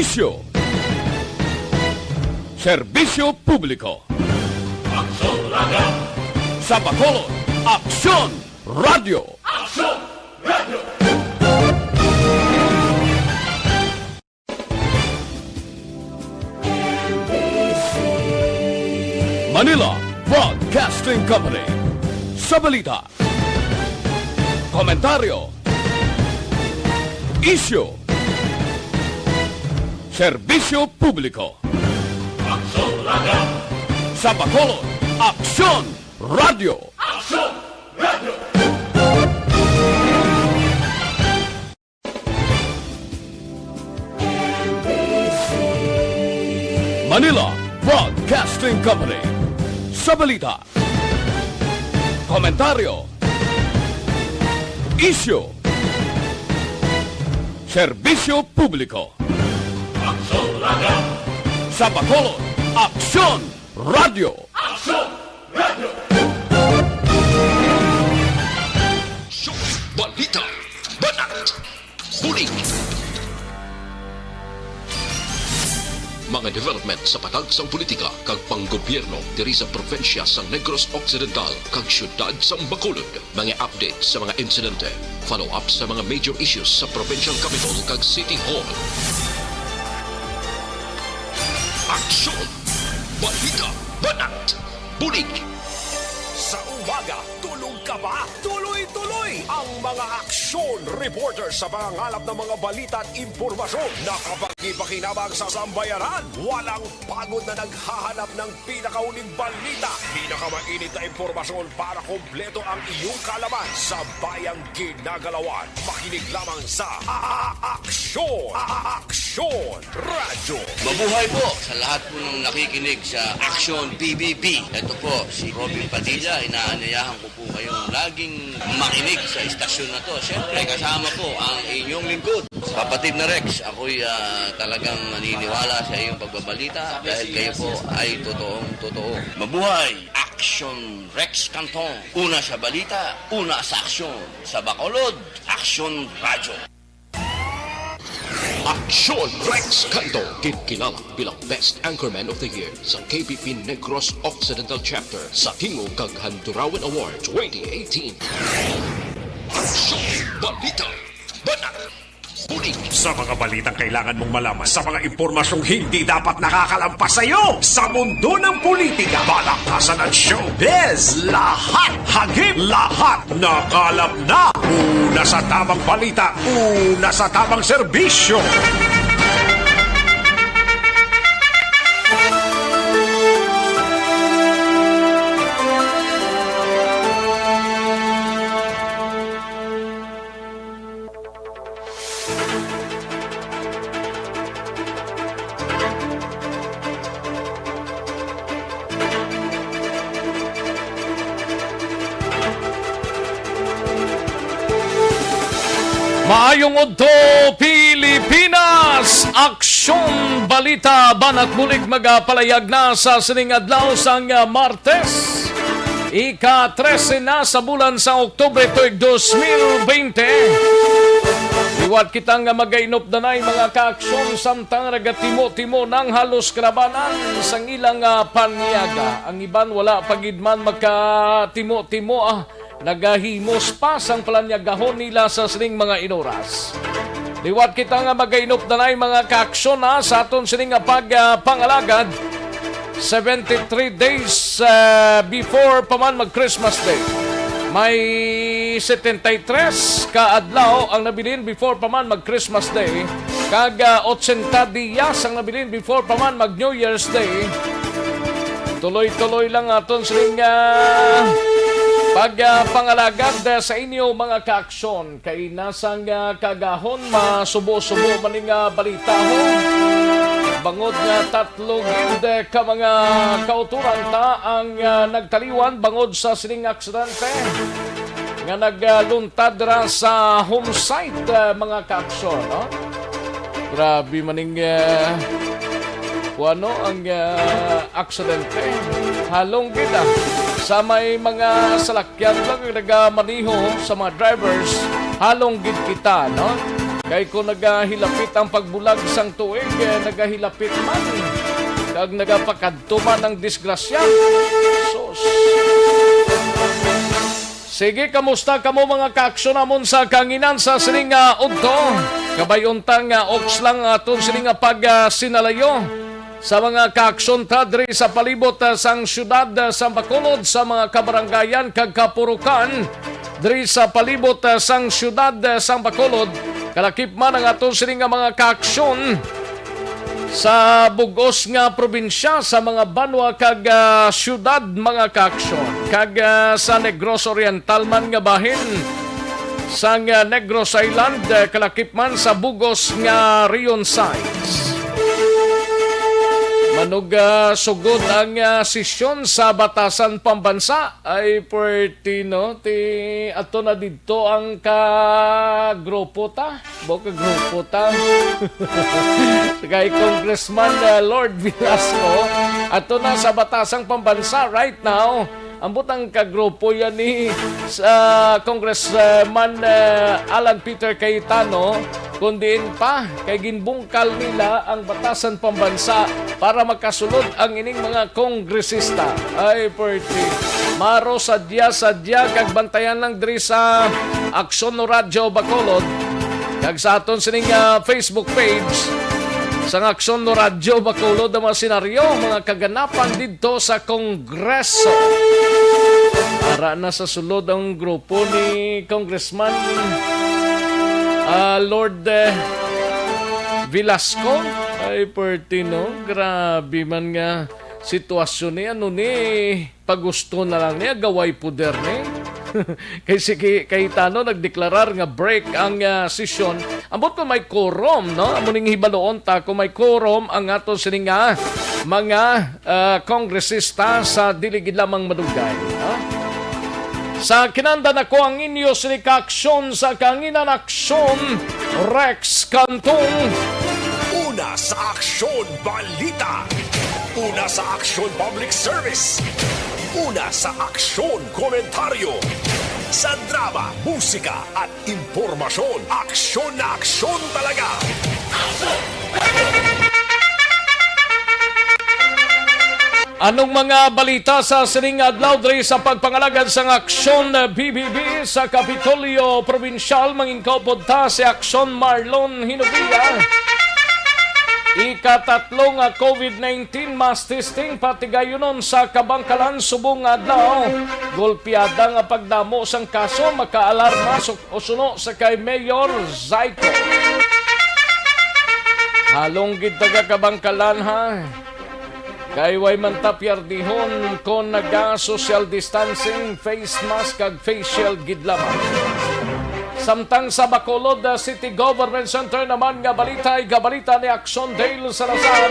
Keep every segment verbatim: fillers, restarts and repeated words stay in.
Isyu. Serbisyo publiko. Aksyon Radio. Sa Bacolod, Aksyon Radio. Aksyon Radio. Manila Broadcasting Company. Sa balita, komentaryo, isyu, serbisyo publiko. Aksyon Radio. Sa Bacolod, Aksyon Radio. Aksyon Radio. Manila Broadcasting Company. Sa balita, komentaryo, isyu, serbisyo publiko. Aksyon Radio. Sa Bacolod, Aksyon Radio. Aksyon Radio. Balita, banat, bulig. Mga development sa patag sang politika kag panggobyerno diri sa probinsya sang Negros Occidental kag siyudad sang Bacolod. Mga update sa mga insidente, follow-up sa mga major issues sa provincial capital kag city hall. Aksyon! Balita! Banat! Bulig! Sa umaga, tulog ka ba? Tuloy-tuloy ang mga aksyon reporter sa pangangalap ng mga balita at impormasyon na kapag-ipakinabang sa sambayanan. Walang pagod na naghahanap ng pinakahuling balita, pinakamainit na impormasyon para kompleto ang iyong kaalaman sa bayang ginagalawan. Makinig lamang sa A-, A-, Aksyon! A-, A-, Aksyon Radyo! Mabuhay po sa lahat po ng nakikinig sa Aksyon P B B. Ito po si Robin Padilla. Inaanyayahan ko po kayong laging makinig sa istasyon na to. Siyempre, kasama po ang inyong lingkod, Kapatid na Rex. Ako'y, ah, talagang naniniwala sa iyong pagbabalita dahil kayo po ay totoong totoo. Mabuhay! Aksyon Rex Canton. Una sa balita, una sa aksyon. Sa Bacolod, Aksyon Radyo. Aksyon Rex Canto, ginkilala bilang Best Anchorman of the Year sa K B P Negros Occidental Chapter sa Tingog kag Handurawan Award twenty eighteen. Aksyon, balita, banat, bulig. Sa mga balitang kailangan mong malaman, sa mga impormasyong hindi dapat nakakalampas sa iyo, sa mundo ng politika, balaktasan at showbiz, lahat hagip, lahat nakalap na. Una sa tamang balita, una sa tamang serbisyo. Maayong udto, Pilipinas! Aksyon Balita, Banat Bulig, magapalayag na sa sining adlaw sang, ah, Martes. Ika-trese na sa bulan sa Oktubre tuig dos mil bente. Liwat kita nga magainupdanay, mga kaaksyon, samtang nagatimo-timo nang halos kalabanan sang ilang, ah, panyaga. Ang iban wala pa gid man makatimo-timo, ah, nagahimos pa sang palanyagahon nila sa sining mga inuras. Liwat kita nga magainupdanay, mga kaaksyon, ha, sa aton sining nga pag, ah, pangalagad. Seventy-three days, ah, before pa man mag-Christmas Day. May setenta y tres ka adlaw ang nabilin before pa man mag-Christmas Day. Kag, ah, ochenta diyas ang nabilin before pa man mag-New Year's Day. Tuloy-tuloy lang aton sining, ah, pag, ah, pangalagad, ah, sa inyo, mga kaaksyon. Kay nasang, ah, kaagahon, masubo-subo man ning, ah, balitahon. Bangod nga tatlo gid, eh, ka mga kautoran ta ang, ah, nagtaliwan bangod sa sining aksidente nga nagluntad ra sa home site, eh, mga kaaksyon, no? Grabe man ning, eh, kuwano ang, eh, aksidente. Halong gid, ah. Sa may mga salakyan lang ang nagamaneho, sa mga drivers, halong gid kita, no? Kay kung nagahilapit ang pagbulag sang tuig, eh, nagahilapit man, kag nagapakadto man ang disgrasya. Sus. Sige, kamusta kamo, mga kaaksyon namon sa kanginan sa sining nga udto? Kabay unta nga oks lang aton sining nga pag, ah, sinalayo sa mga kaaksyon ta diri sa palibot, ah, sang siyudad, ah, sang Bacolod, sa mga kabarangayan kag kapurukan diri sa palibot, ah, sang siyudad, ah, sang Bacolod. Kalakip man ang aton sini nga mga kaaksyon sa bug-os nga probinsya, sa mga banwa kag, ah, siyudad, mga kaaksyon, kag, ah, sa Negros Oriental man nga bahin sang, ah, Negros Island, ah, kalakip man sa bug-os nga Rion Sides. Manuga sugod ang, ah, sesyon sa Batasan Pambansa. Ay, pwerti, no? Ti, ato na didto ang ka-grupo ta. Bo, ka-grupo ta. Kay Congressman, ah, Lord Velasco, ato na sa Batasang Pambansa right now. Ambot ang kagrupo yan ni sa Congressman, eh, Alan Peter Cayetano, kun diin pa kay ginbungkal nila ang Batasan Pambansa para makasulod ang ining mga kongresista. Ay, pwerti. Maro sadya, sadya, kag bantayan lang diri sa Aksyon Radyo Bacolod, kag sa aton sining, ah, Facebook page sang Aksyon Radyo Bacolod ang mga senaryo, mga kaganapan didto sa Kongreso. Ara na sa sulod ang grupo ni Congressman, ah, Lord, eh, Velasco. Ay, pwerti, no? Grabe man nga sitwasyon ni, ano ni, pagusto na lang niya, gaway puder ni. Kay sige, Cayetano nagdeklarar nga break ang, ah, sesyon. Ambot pa may quorum, no? Amo ning hibaluon ta kung may quorum ang ato sini nga mga, ah, kongresista sa dili gid lamang madugay, no? Sa kinanda nako ang inyo sini ka aksyon sa kanginan, Aksyon Rex Cantong. Una sa Aksyon Balita. Una sa Aksyon Public Service. Una sa Aksyon Komentaryo. Sa drama, musika, at impormasyon, aksyon na aksyon talaga. Anong mga balita sa sining adlaw diri sa pagpangalagad sang Aksyon B B B sa Kapitolyo Probinsyal? Mangin-, kaupod ta si Aksyon Marlon Hinovia. Ikatatlo nga COVID nineteen mass testing patigayunon sa Kabangkalan subong nga adlaw. Golpiada nga pagdamo sang kaso, makaalarma su-, o suno sa kay Mayor Zyko. Halong gid taga Kabangkalan, ha. Kay way man ta pierdihon kon naga-social distancing, face mask kag face shield gid lamang. Samtang sa Bacolod, uh, City Government Center naman nga balita, igabalita ni Aksyon Dale Salazar.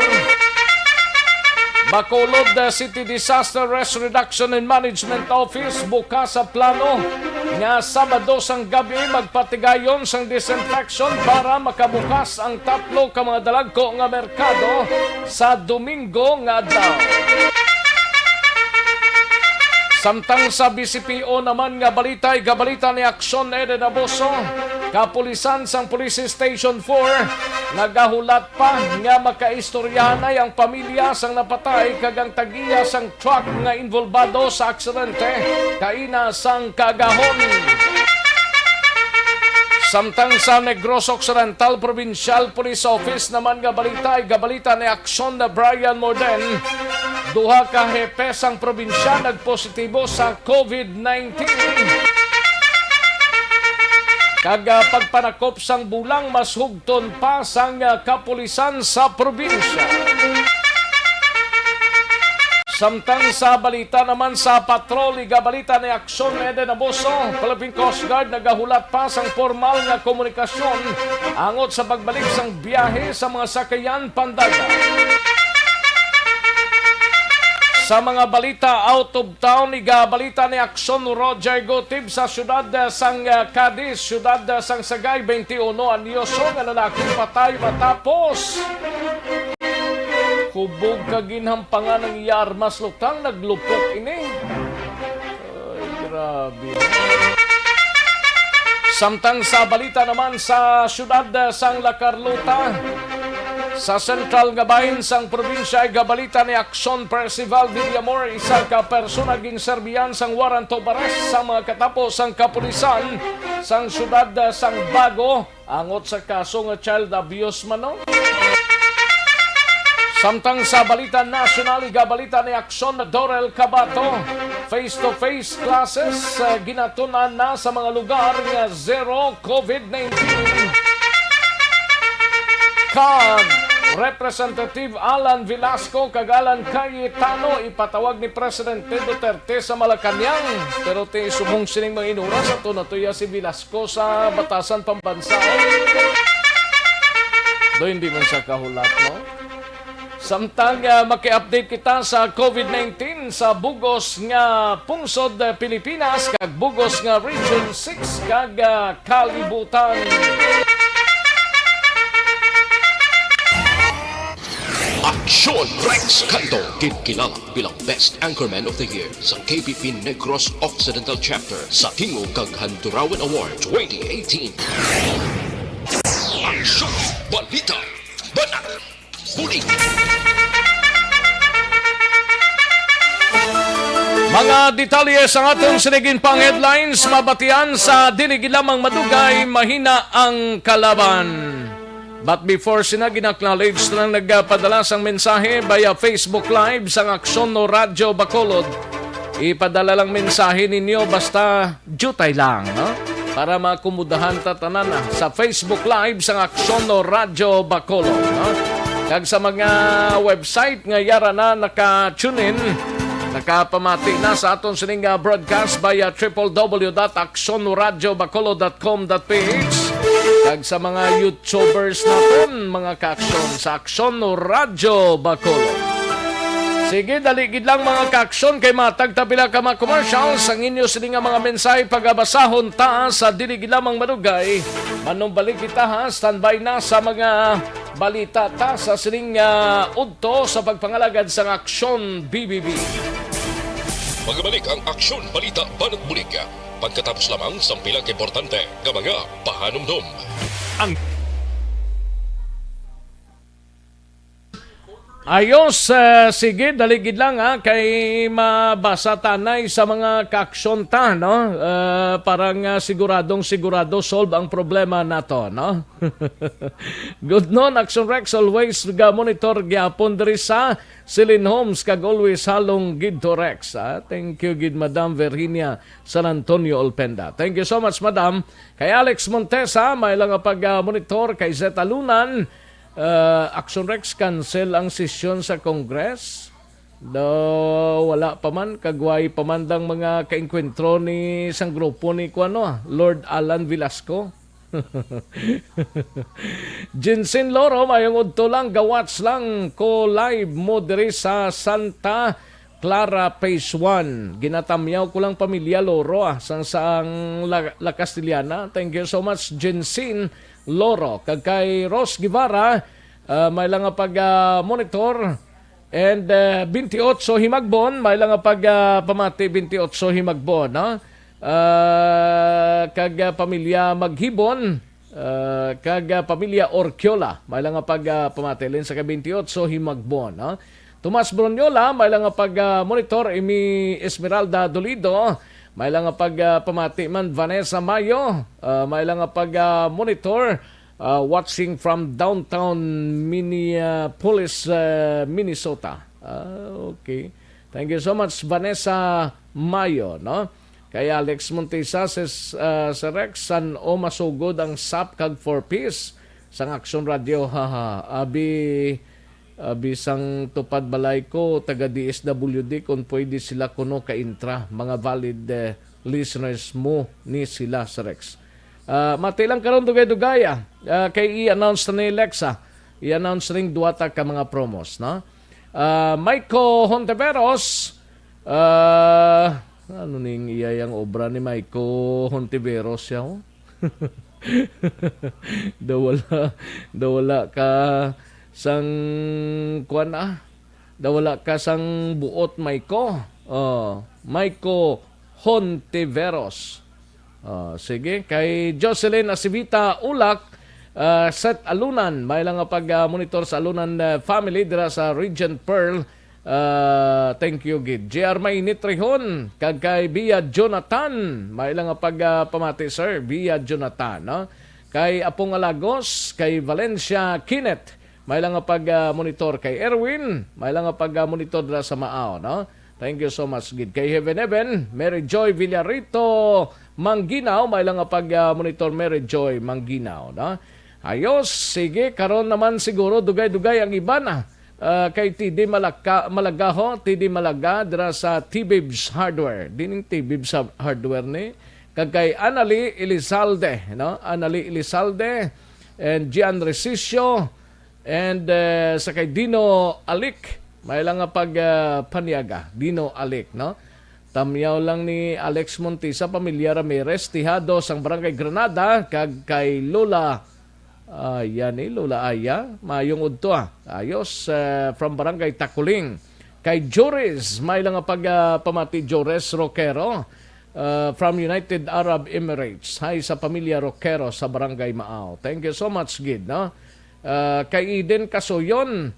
Bacolod, uh, City Disaster Risk Reduction and Management Office bukas sa plano nga Sabado sang gabi magpatigayon sang disinfection para makabukas ang tatlo ka mga dalagko nga merkado sa Domingo nga adlaw. Samtang sa B C P O naman nga balita, igabalita ni Aksyon Eden Abuso, kapulisan sang Police Station four, nagahulat pa nga makaistoryahanay ang pamilya sang napatay kag ang tag-iya sang truck nga involbado sa aksidente kaina sang kaagahon. Samtang sa Negros Occidental Provincial Police Office naman nga balita, igabalita ni Aksyon na Brian Morden, duha ka hepe sang probinsya nagpositibo sa COVID nineteen. Kag, ah, pagpanakop sang bulang mas hugton pa sang, ah, kapulisan sa probinsya. Samtang sa balita naman sa patrol, igabalita ni Aksyon Eden Abuso, Philippine Coast Guard nagahulat pa sang pormal nga komunikasyon angot sa pagbalik sang biyahe sa mga sakayan pandagat. Sa mga balita out of town, igabalita ni Aksyon Roger Gutib sa siyudad, eh, sang, eh, Cadiz, siyudad, eh, sang Sagay, twenty-uno anyoso nga lalaki patay matapos hubog ka ginhampangan ang iya armas, lutang naglupok ini. Ay, grabe. Samtang sa balita naman sa siyudad, eh, sang La Carlota, sa sentral nga bahin sang probinsya, igabalita ni Aksyon Percival Villamor, isa ka persona ginserbihan sang warrant of arrest sa mga katapo sang kapulisan sang siyudad, eh, sang Bago, angot sa kaso nga child abuse man, no? Samtang sa balita nasyonal, igabalita ni Aksyon Dorel Cabato, face-to-face classes, eh, ginatun-an na sa mga lugar nga zero COVID nineteen. Kag Representative Alan Velasco kag Alan Cayetano ipatawag ni Presidente Duterte sa Malacañang. Pero ti subong sining mga inuras, ato natuya si Velasco sa Batasan Pambansa. Do hindi man siya kahulat, no? Samtang, ah, maki-update kita sa COVID nineteen sa bugos nga pungsod, ah, Pilipinas kag bugos nga Region six kag, ah, kalibutan. Aksyon Rex Cando, ginkilala bilang Best Anchorman of the Year sa K B P Negros Occidental Chapter sa Tingog kag Handurawan Award twenty eighteen. Aksyon! Balita! Banat! Bulig! Mga detalye sang aton sinigin pang headlines mabatian sa dili gid lamang madugay, mahina ang kalaban. But before sina, gin-acknowledge na lang nagpadala sang mensahe via Facebook Live sang Aksyon no Radyo Bacolod. Ipadala lang mensahe ninyo basta diutay lang, no? Para maakomodahan ta tanan, ah, sa Facebook Live sang Aksyon no Radyo Bacolod, no? Kag sa mga website nga yara na naka-tune in, nakapamati na sa aton sining, ah, broadcast via triple W dot aksyon no radyo bacolod dot com dot P H. Kag sa mga YouTubers naton, mga ka-aksyon, sa Aksyon no Radyo Bacolod. Sige, dali gid lang, mga ka-aksyon, kay matag ta pila ka mga commercials. Ang inyo sini nga mga mensahe pagabasahon ta sa dili gid lamang madugay. Manumbalik kita, ha, standby na sa mga balita ta sa sining, ah, udto sa pagpangalagad sang Aksyon B B B. Magabalik ang Aksyon Balita Banat Bulig pagkatapos lamang sang pila ka importante nga mga pahanumdom. Ang Ayos, eh, sige, dali gid lang, ha, kay mabasa tanay sa mga kaaksyon ta, no? Eh, para nga siguradong sigurado solve ang problema nato, no? Good noon, Action Rex, always ga monitor gyapon diri sa Silin Homes, kag always halong gid to, Rex, ha? Thank you gid, Madam Virginia San Antonio Olpenda. Thank you so much, Madam. Kay Alex Montesa, may lang nga pag, ah, monitor kay Zeta Lunan. Uh, Action Rex, cancel ang sesyon sa Congress. Daw wala pa man, kag way pa man dang mga kaengkwentro ni sang grupo ni kuano, ah, Lord Alan Velasco. Jinsin Loro, mayong udto lang, gawats lang ko live mo diri sa Santa Clara Phase one. Ginatamyaw ko lang pamilya Loro, ah, sang, sang La, La Castellana. Thank you so much, Jinsin Loro. Kag kay Ros Guevara, ah, may lang nga pag, ah, monitor. And, ah, twenty-eight Himagbon, may lang nga pag, ah, pamati, twenty-eight Himagbon, no? Ah, kag, ah, pamilya Maghibon, ah, kag, ah, pamilya Orquiola, may lang nga pag, ah, pamati. Lin sa ka twenty-eight Himagbon, no? Tomas Broniola, may lang nga pag, ah, monitor. Imi Esmeralda Dolido, may lang nga pag, ah, pamati man. Vanessa Mayo, ah, may lang nga pag, ah, monitor. Uh, watching from downtown Minneapolis, uh, Minnesota. Ah, okay. Thank you so much, Vanessa Mayo, no? Kay Alex Montesa, si, uh, si Rex, san-o masugod ang sap kag four Ps sang Action Radio? Haha. Abi, abi sang Tupad Balay Ko, taga D S W D, kung pwede sila kuno ka-intra, mga valid, eh, listeners mo ni sila, si Rex. Ah, mati lang karon, dugay-dugay, ah. Ah, kay i-announce na ni Lex, ah. I-announce ning duwa ta ka mga promos, no? Ah, Maiko Hontiveros, ah, ano ning iya yang obra ni Maiko Hontiveros siya, oh? Daw wala, daw wala ka sang kuan, ah. Daw wala ka sang buot, Maiko. Oh, Maiko Hontiveros. Oh, sige. Kay Jocelyn Asivita Ulak, ah, Seth Alunan, may lang nga pag, ah, monitor sa Alunan, ah, family dira sa Regent Pearl. Ah, thank you gid. J R Mainit Rihon, kag kay Bia Jonathan, may lang nga pag, ah, pamati, sir. Bia Jonathan, no? Kay Apong Alagos, kay Valencia Kenneth, may lang nga pag, ah, monitor. Kay Erwin, may lang nga pag, ah, monitor dira sa Maaw, no? Thank you so much gid. Kay Heaven Heaven, Mary Joy Villarito Mangginaw, may lang nga pag, ah, monitor. Mary Joy Mangginaw, no? Ayos, sige, karon naman siguro dugay-dugay ang iban, ah. Ah, kay T D Malaka-, Malagaho, T D Malaga, dira sa T-Bibs Hardware. Dining T-Bibs ha-, Hardware ni. Kag kay Anali Elizalde, no? Anali Elizalde and Gian Resicio. And, eh, sa kay Dino Alic, may lang nga pag, ah, paniaga, Dino Alic, no? Tamyaw lang ni Alex Montisa, pamilya Ramirez Tejado sang Barangay Granada, kag kay Lola, ah, yan ni Lola Aya, mayong udto, ah. Ayos, eh, from Barangay Takuling. Kay Joris, may lang nga pag, ah, pamati, Joris Roquero, ah, from United Arab Emirates. Hi sa pamilya Roquero sa Barangay Maaw. Thank you so much gid, no? Ah, kay Eden Kasoyon,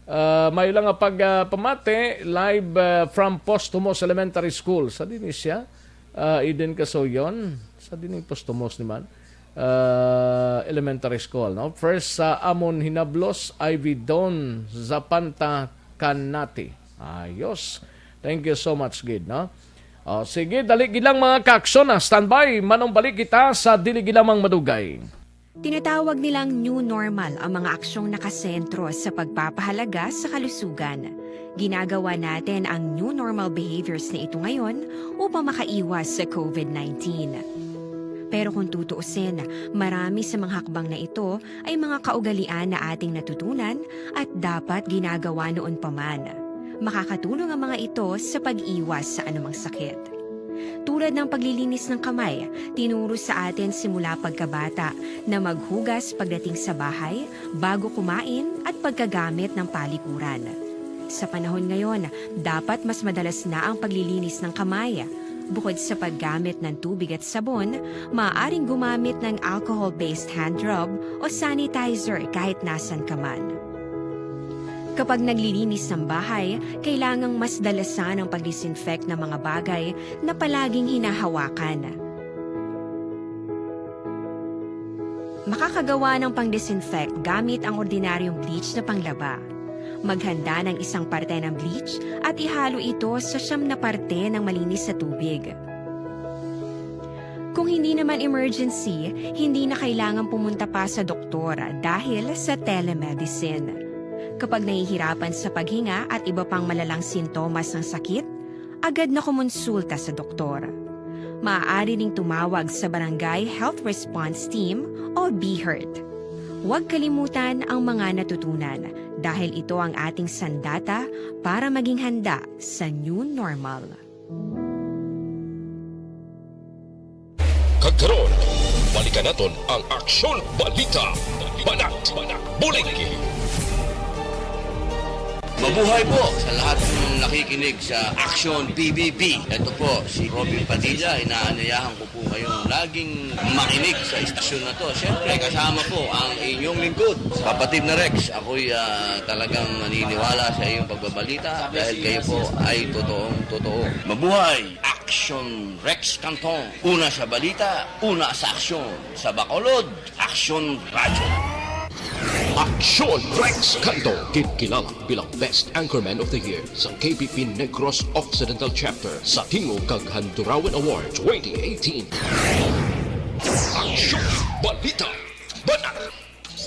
ah, may lang nga pag, ah, pamati, live, ah, from Postumos Elementary School. Sa dinis siya? Ah, Eden Kasoyon. Sa dining Postumos ni man? Ah, Elementary School, no? First sa amon hinablos, Ivy Dawn Zapanta Canati. Ayos. Thank you so much gid, no? Oh, sige, dali gid lang, mga kaaksyon, ha. Standby, manumbalik kita sa dili gid lamang madugay. Tinatawag nilang new normal ang mga aksyong nakasentro sa pagpapahalaga sa kalusugan. Ginagawa natin ang new normal behaviors na ito ngayon upang makaiwas sa covid nineteen. Pero kung tutuusin, marami sa mga hakbang na ito ay mga kaugalian na ating natutunan at dapat ginagawa noon pa man. Makakatulong ang mga ito sa pag-iwas sa anumang sakit. Tulad ng paglilinis ng kamay, tinuro sa atin simula pagkabata na maghugas pagdating sa bahay, bago kumain, at pagkagamit ng palikuran. Sa panahon ngayon, dapat mas madalas na ang paglilinis ng kamay. Bukod sa paggamit ng tubig at sabon, maaaring gumamit ng alcohol-based hand rub o sanitizer kahit nasan ka man. Kapag naglilinis ng bahay, kailangang mas dalasan ang pag-disinfect ng mga bagay na palaging hinahawakan. Makakagawa ng pang-disinfect gamit ang ordinaryong bleach na panglaba. Maghanda ng isang parte ng bleach at ihalo ito sa siyam na parte ng malinis na tubig. Kung hindi naman emergency, hindi na kailangan pumunta pa sa doktor dahil sa telemedicine. Kapag nahihirapan sa paghinga at iba pang malalang sintomas ng sakit, agad na kumonsulta sa doktor. Maaari ring tumawag sa Barangay Health Response Team o BHERT. Huwag kalimutan ang mga natutunan dahil ito ang ating sandata para maging handa sa new normal. Kag karon, balikan naton ang Aksyon Balita, Banat, Bulig. Mabuhay po sa lahat ng nakikinig sa Aksyon P B B. Ito po si Robin Padilla. Inaanyayahan ko po kayong laging makinig sa istasyon na to. Siyempre, kasama po ang inyong lingkod, kapatid na Rex. Ako'y, ah, talagang naniniwala sa iyong pagbabalita dahil kayo po ay totoong totoo. Mabuhay! Aksyon Rex Canton. Una sa balita, una sa aksyon. Sa Bacolod, Aksyon Radyo. Aksyon Rex Canton, kinkilala bilang Best Anchorman of the Year sa K P P Negros Occidental Chapter sa Tingog kag Handurawan Award twenty eighteen. Aksyon Balita. Banat.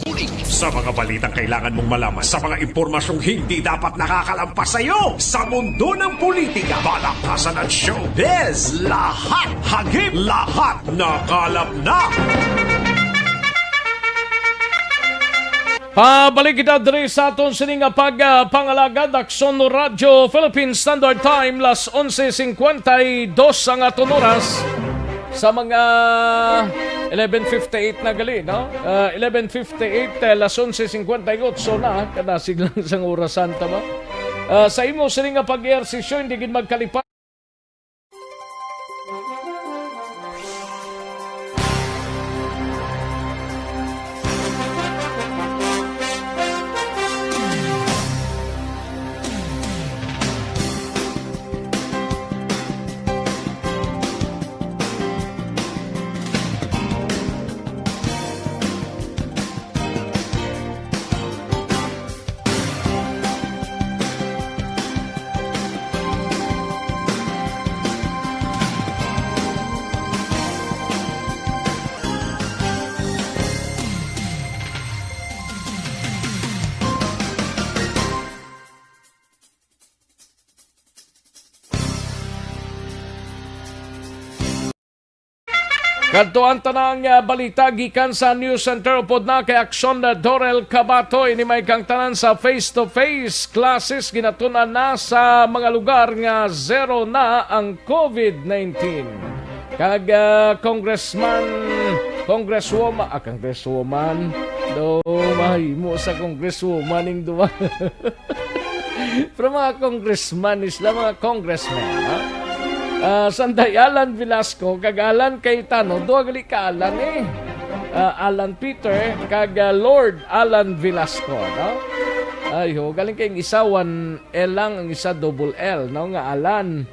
Bulig. Sa mga balitang kailangan mong malaman, sa mga impormasyong hindi dapat nakakalampas sa iyo, sa mundo ng politika, balakasan at showbiz, lahat hagip, lahat nakalap na. Pabalik kita diri sa aton sini nga pag, ah, pangalagad, Aksyon Radyo Philippine Standard Time, las onse cincuenta y dos ang aton oras. Sa mga eleven fifty-eight na gali, no? Ah, eleven fifty-eight, eh, las onse cincuenta y ocho na, kanasig lang sang orasan ta ba? Ah, sa imo sini nga pag-ehersisyo, hindi gid magkalipat. Kadto ang tanang, ah, balita gikan sa News Center upod na kay Aksyon na Dorel Cabato. Ini may kang tanan sa face-to-face classes ginatun-an na sa mga lugar nga zero na ang covid nineteen. Kag, ah, congressman, congresswoman, ah, congresswoman, do mahimo sa congresswoman ning duwa. Pero mga congressman sila, mga congressmen, ha? Ah, sanday Alan Velasco kag Alan Cayetano, duha gali ka Alan eh. Ah, Alan Peter kag, ah, Lord Alan Velasco, no? Ay, ho, galing kay ang isa one L lang, ang isa double L, no, nga Alan.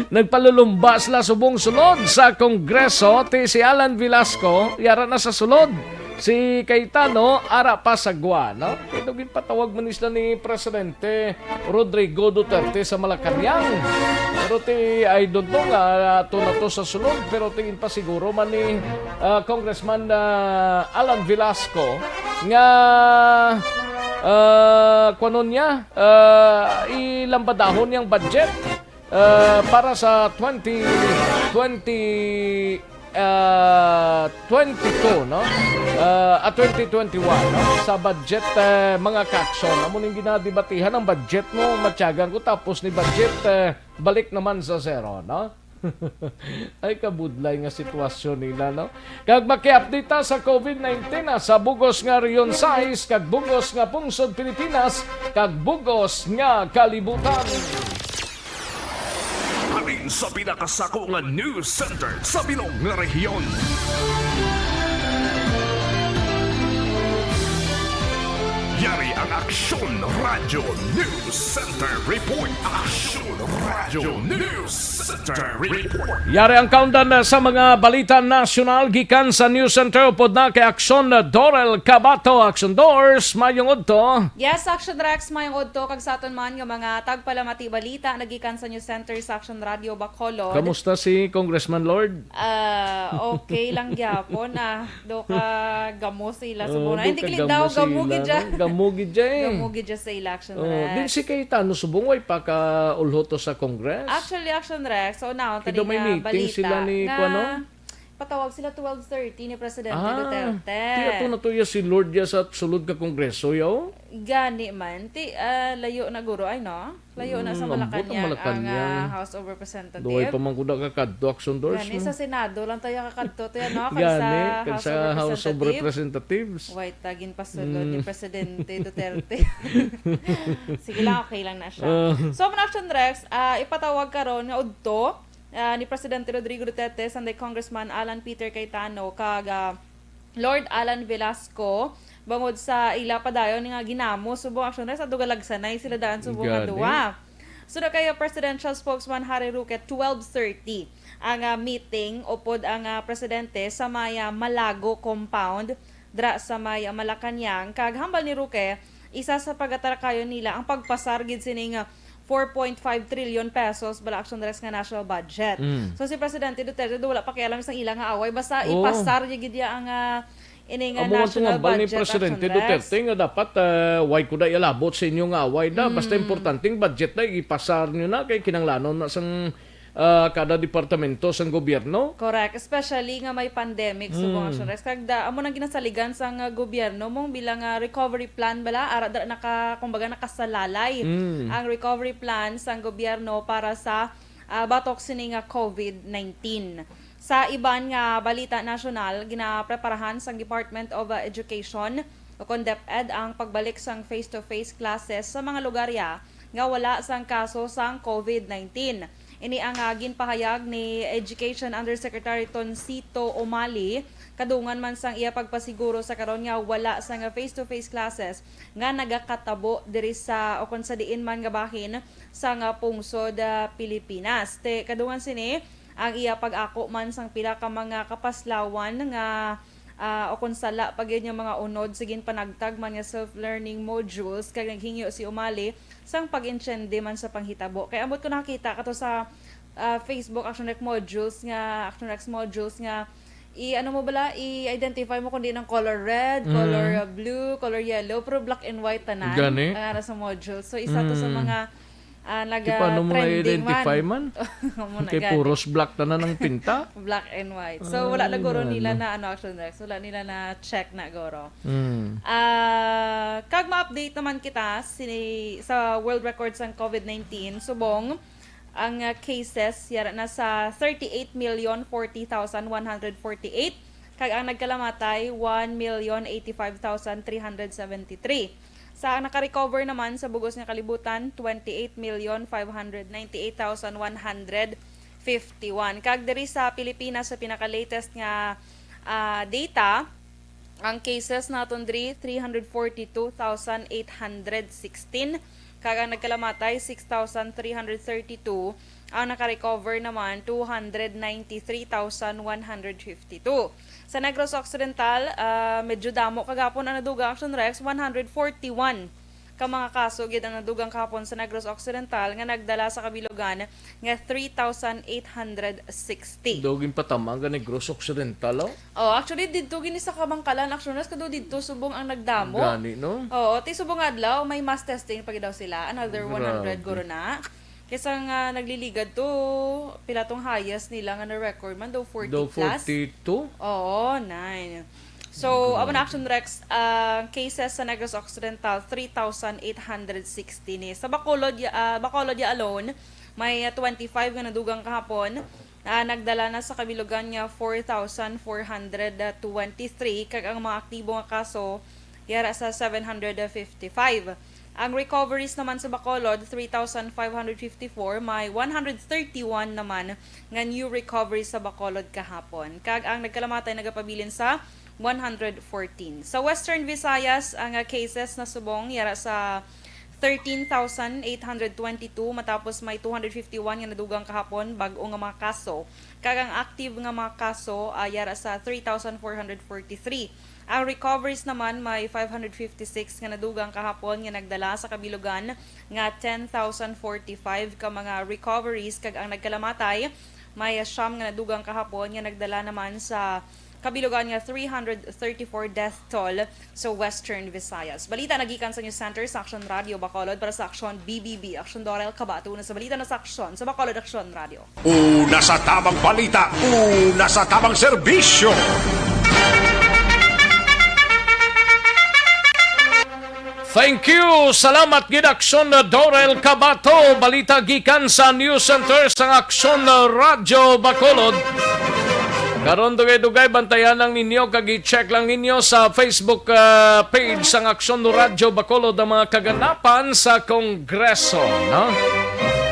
Nagpalulumba sila subong sulod sa Kongreso, ti si Alan Velasco, yara na sa sulod. Si Cayetano, ara pa sa gwa, no? Kay daw ginpatawag man sila ni Presidente Rodrigo Duterte sa Malacañang. Pero ti, I don't know nga ato na to sa sulod, pero ti ginpasiguro man ni, ah, Congressman, ah, Alan Velasco nga, ah, kuwanon niya, ah, ilambadahon niyang budget, ah, para sa twenty twenty, ah, twenty-two, no? Ah, ah, twenty twenty-one, no? Sa budget, eh, mga ka-aksyon. Amo ning ginadebatihan ang budget mo, matyagan ko, tapos ni budget, eh, balik naman sa zero, no? Ay, kabudlay nga sitwasyon nila, no? Kag maki-update ta sa covid nineteen, ah, sa bugos nga rehiyon sais, kag bugos nga pungsod Pilipinas, kag bugos nga kalibutan. Halin sa pinakasako nga news center sa bilog nga rehiyon. Yari ang Aksyon Radyo News Center Report. Aksyon Radyo News Center Report. Yari ang kaundan na sa mga balita nasyonal gikan sa News Center upod na kay Aksyon Dorel Cabato. Aksyon Dors, mayong udto. Yes, Aksyon Rex, mayong udto kag sa aton man nga mga tagpalamati balita nagikan sa News Center sa Aksyon Radio Bacolod. Kamusta si Congressman Lord? Ah, okay lang gyapon, ah. Do ka gamo sila sa Oh, Buna. Ay, do hindi ka kili gamo daw, gamo sila, gid dya. No? Gamo gid dya eh. Gamo gid dya sa ila, Action Oh, Rex. Din si Cayetano subong way pa ka ulhoto sa Congress? Actually, Action Rex, so now, Kay tani daw may nga meeting balita sila ni nga kuwan, no? Patawag sila twelve thirty ni Presidente Ah, Duterte. Ti ato na to ya si Lord ya sa sulod ka Kongreso, yaw? Gani man. Ti, ah, layo na guro, ay, no? Layo na sa Mm, ambot ang Malacañang ang, Malacañang. ah, House of Representatives. Duway pa man kuda ka kadto, Action Dors, Gani no? sa Senado lang tayo kakadto tayo, no? Kay Gani, sa kag House sa of House of Representatives. Representatives. Way ta ginpasulod ni Mm. Presidente Duterte. Sige lang, okay lang na siya. Ah. So, man Action Rex, ah, ipatawag karon nga udto, ah, ni Presidente Rodrigo Duterte, sanday Congressman Alan Peter Cayetano, kag, ah, Lord Alan Velasco, bangod sa ila padayon nga ginamo subong Action Rex, sa dugalagsanay sila daan subong nga Gani. duwa. Suno kay Presidential Spokesman Harry Roque, twelve thirty ang, ah, meeting upod ang, ah, presidente sa may, ah, Malago Compound dra sa may, ah, Malacañang. Kag hambal ni Roque, isa sa pagatarakayon nila ang pagpasar gid sining, ah, four point five trillion pesos bala Action Rex nga national budget. Mm. So si Presidente Duterte do wala pakialam sa ila nga away, basta Oo. ipasar niya gid ya ang, ah, ini nga Amo man national tong hambal ni budget, Presidente Action Rex. Duterte nga dapat, ah, way ko na ialabot sa inyo nga away na. Basta Mm. importanteng budget na ipasar nyo na kay kinanglanon na sang, ah, kada departamento sang gobyerno. Correct. Especially nga may pandemic, subong Mm. Action Rex. Kag da, amo nang ginasaligan sang, ah, gobyerno mong bilang, ah, recovery plan bala. Ara, dra, naka, kumbaga, nakasalalay Mm. ang recovery plan sang gobyerno para sa, ah, batok sini nga covid nineteen. Sa iban nga balita nasyonal, ginapreparahan sang Department of, uh, Education o kon DepEd ang pagbalik sang face-to-face classes sa mga lugar ya nga wala sang kaso sang covid nineteen. Ini ang, uh, ginpahayag ni Education Undersecretary Tonsito Umali, kadungan man sang iya pagpasiguro sa karon nga wala sang face-to-face classes nga nagakatabo diri sa o kon sa diin man nga bahin sang, uh, pungsod, uh, Pilipinas. Te, kadungan sini, ang iya pag-ako man sang pila ka mga kapaslawan nga, ah, o kon sala pa gyud nga mga unod sa ginpanagtag man nga self-learning modules, kag naghingyo si Umali sang pag-intindi man sa panghitabo. Kay ambot ko nakakita kato sa, ah, Facebook Action Rec modules nga, Action Rex modules nga i-, ano mo bala, i-identify mo kung di ng color red, Mm. color, ah, blue, color yellow, pero black and white tanan Gani. ang ara sa module. So, isa to sa Mm. mga Ah, Di paano mo naga-trending na-identify man? Amo na Kay gani. Puros black tanan ang pinta. Black and white. So, wala na Ay, guro nila nano. Na ano, Action Rex. Wala nila na check na guro. Mm. Ah, kag ma-update naman kita sini, sa world record sang COVID nineteen, subong ang ah, cases yara na sa thirty-eight million forty thousand one hundred forty-eight, kag ang nagkalamatay, one million eighty-five thousand three hundred seventy-three. Sa naka-recover naman sa bugos nga kalibutan, twenty-eight million five hundred ninety-eight thousand one hundred fifty-one. Kag diri sa Pilipinas, sa pinaka-latest nga ah, data, ang cases naton diri, three hundred forty-two thousand eight hundred sixteen, kag ang nagkalamatay, six thousand three hundred thirty-two, ang naka-recover naman, two hundred ninety-three thousand one hundred fifty-two. Sa Negros Occidental, ah, medyo damo kagapon ang nadugang, Action Rex, one hundred forty-one ka mga kaso gyud ang nadugang kahapon sa Negros Occidental, nga nagdala sa kabilugan nga three thousand eight hundred sixty. Daw ginpatama ang Negros Occidental, oh. Oh, actually, didto gini sa Kabangkalan, Action Rex, kado didto subong ang nagdamo. Gani, no? Oo, ti subong adlaw, may mass testing pa gid daw sila. Another Grabe. One hundred guro na. Kaysa nga nagliligad to, pila tong highest nila nga na-record man, daw forty Daw plus. forty-two? Oo, nine. So, amo na, Action Rex, ang cases sa Negros Occidental, three thousand eight hundred sixty ni. Sa Bacolod, ya- ah, Bacolod ya alone, may ah, twenty-five nga nadugang kahapon. Ah, nagdala na sa kabilugan nga four thousand four hundred twenty-three, kag ang mga aktibo nga kaso yara sa seven hundred fifty-five. Ang recoveries naman sa Bacolod, three thousand five hundred fifty-four, may one hundred thirty-one naman nga new recoveries sa Bacolod kahapon. Kag ang nagkalamatay nagapabilin sa one hundred fourteen. Sa Western Visayas, ang ah, cases nasubong yara sa thirteen thousand eight hundred twenty-two, matapos may two hundred fifty-one nga nadugang kahapon bag-o nga mga kaso. Kag ang active nga mga kaso, ah, yara sa three thousand four hundred forty-three. Ang recoveries naman, may five hundred fifty-six nga nadugang kahapon nga nagdala sa kabilugan nga ten thousand forty-five ka mga recoveries, kag ang nagkalamatay, may siyam nga nadugang kahapon nga nagdala naman sa kabilugan nga three hundred thirty-four death toll sa Western Visayas. Balita nagikan sa News Center sa Action Radio Bacolod para sa Action B B B. Action Dorel Kabato na sa balita na sa Action sa Bacolod Action Radio. Una sa tabang balita, una sa tabang serbisyo. Thank you. Salamat gid, Aksyon Dorel Kabato. Balita gikan sa News Center sang Aksyon Radyo Bacolod. Karon, dugay-dugay, bantayan lang ninyo kag i-check lang ninyo sa Facebook, ah, page sang Aksyon Radyo Bacolod ang mga kaganapan sa Kongreso, no?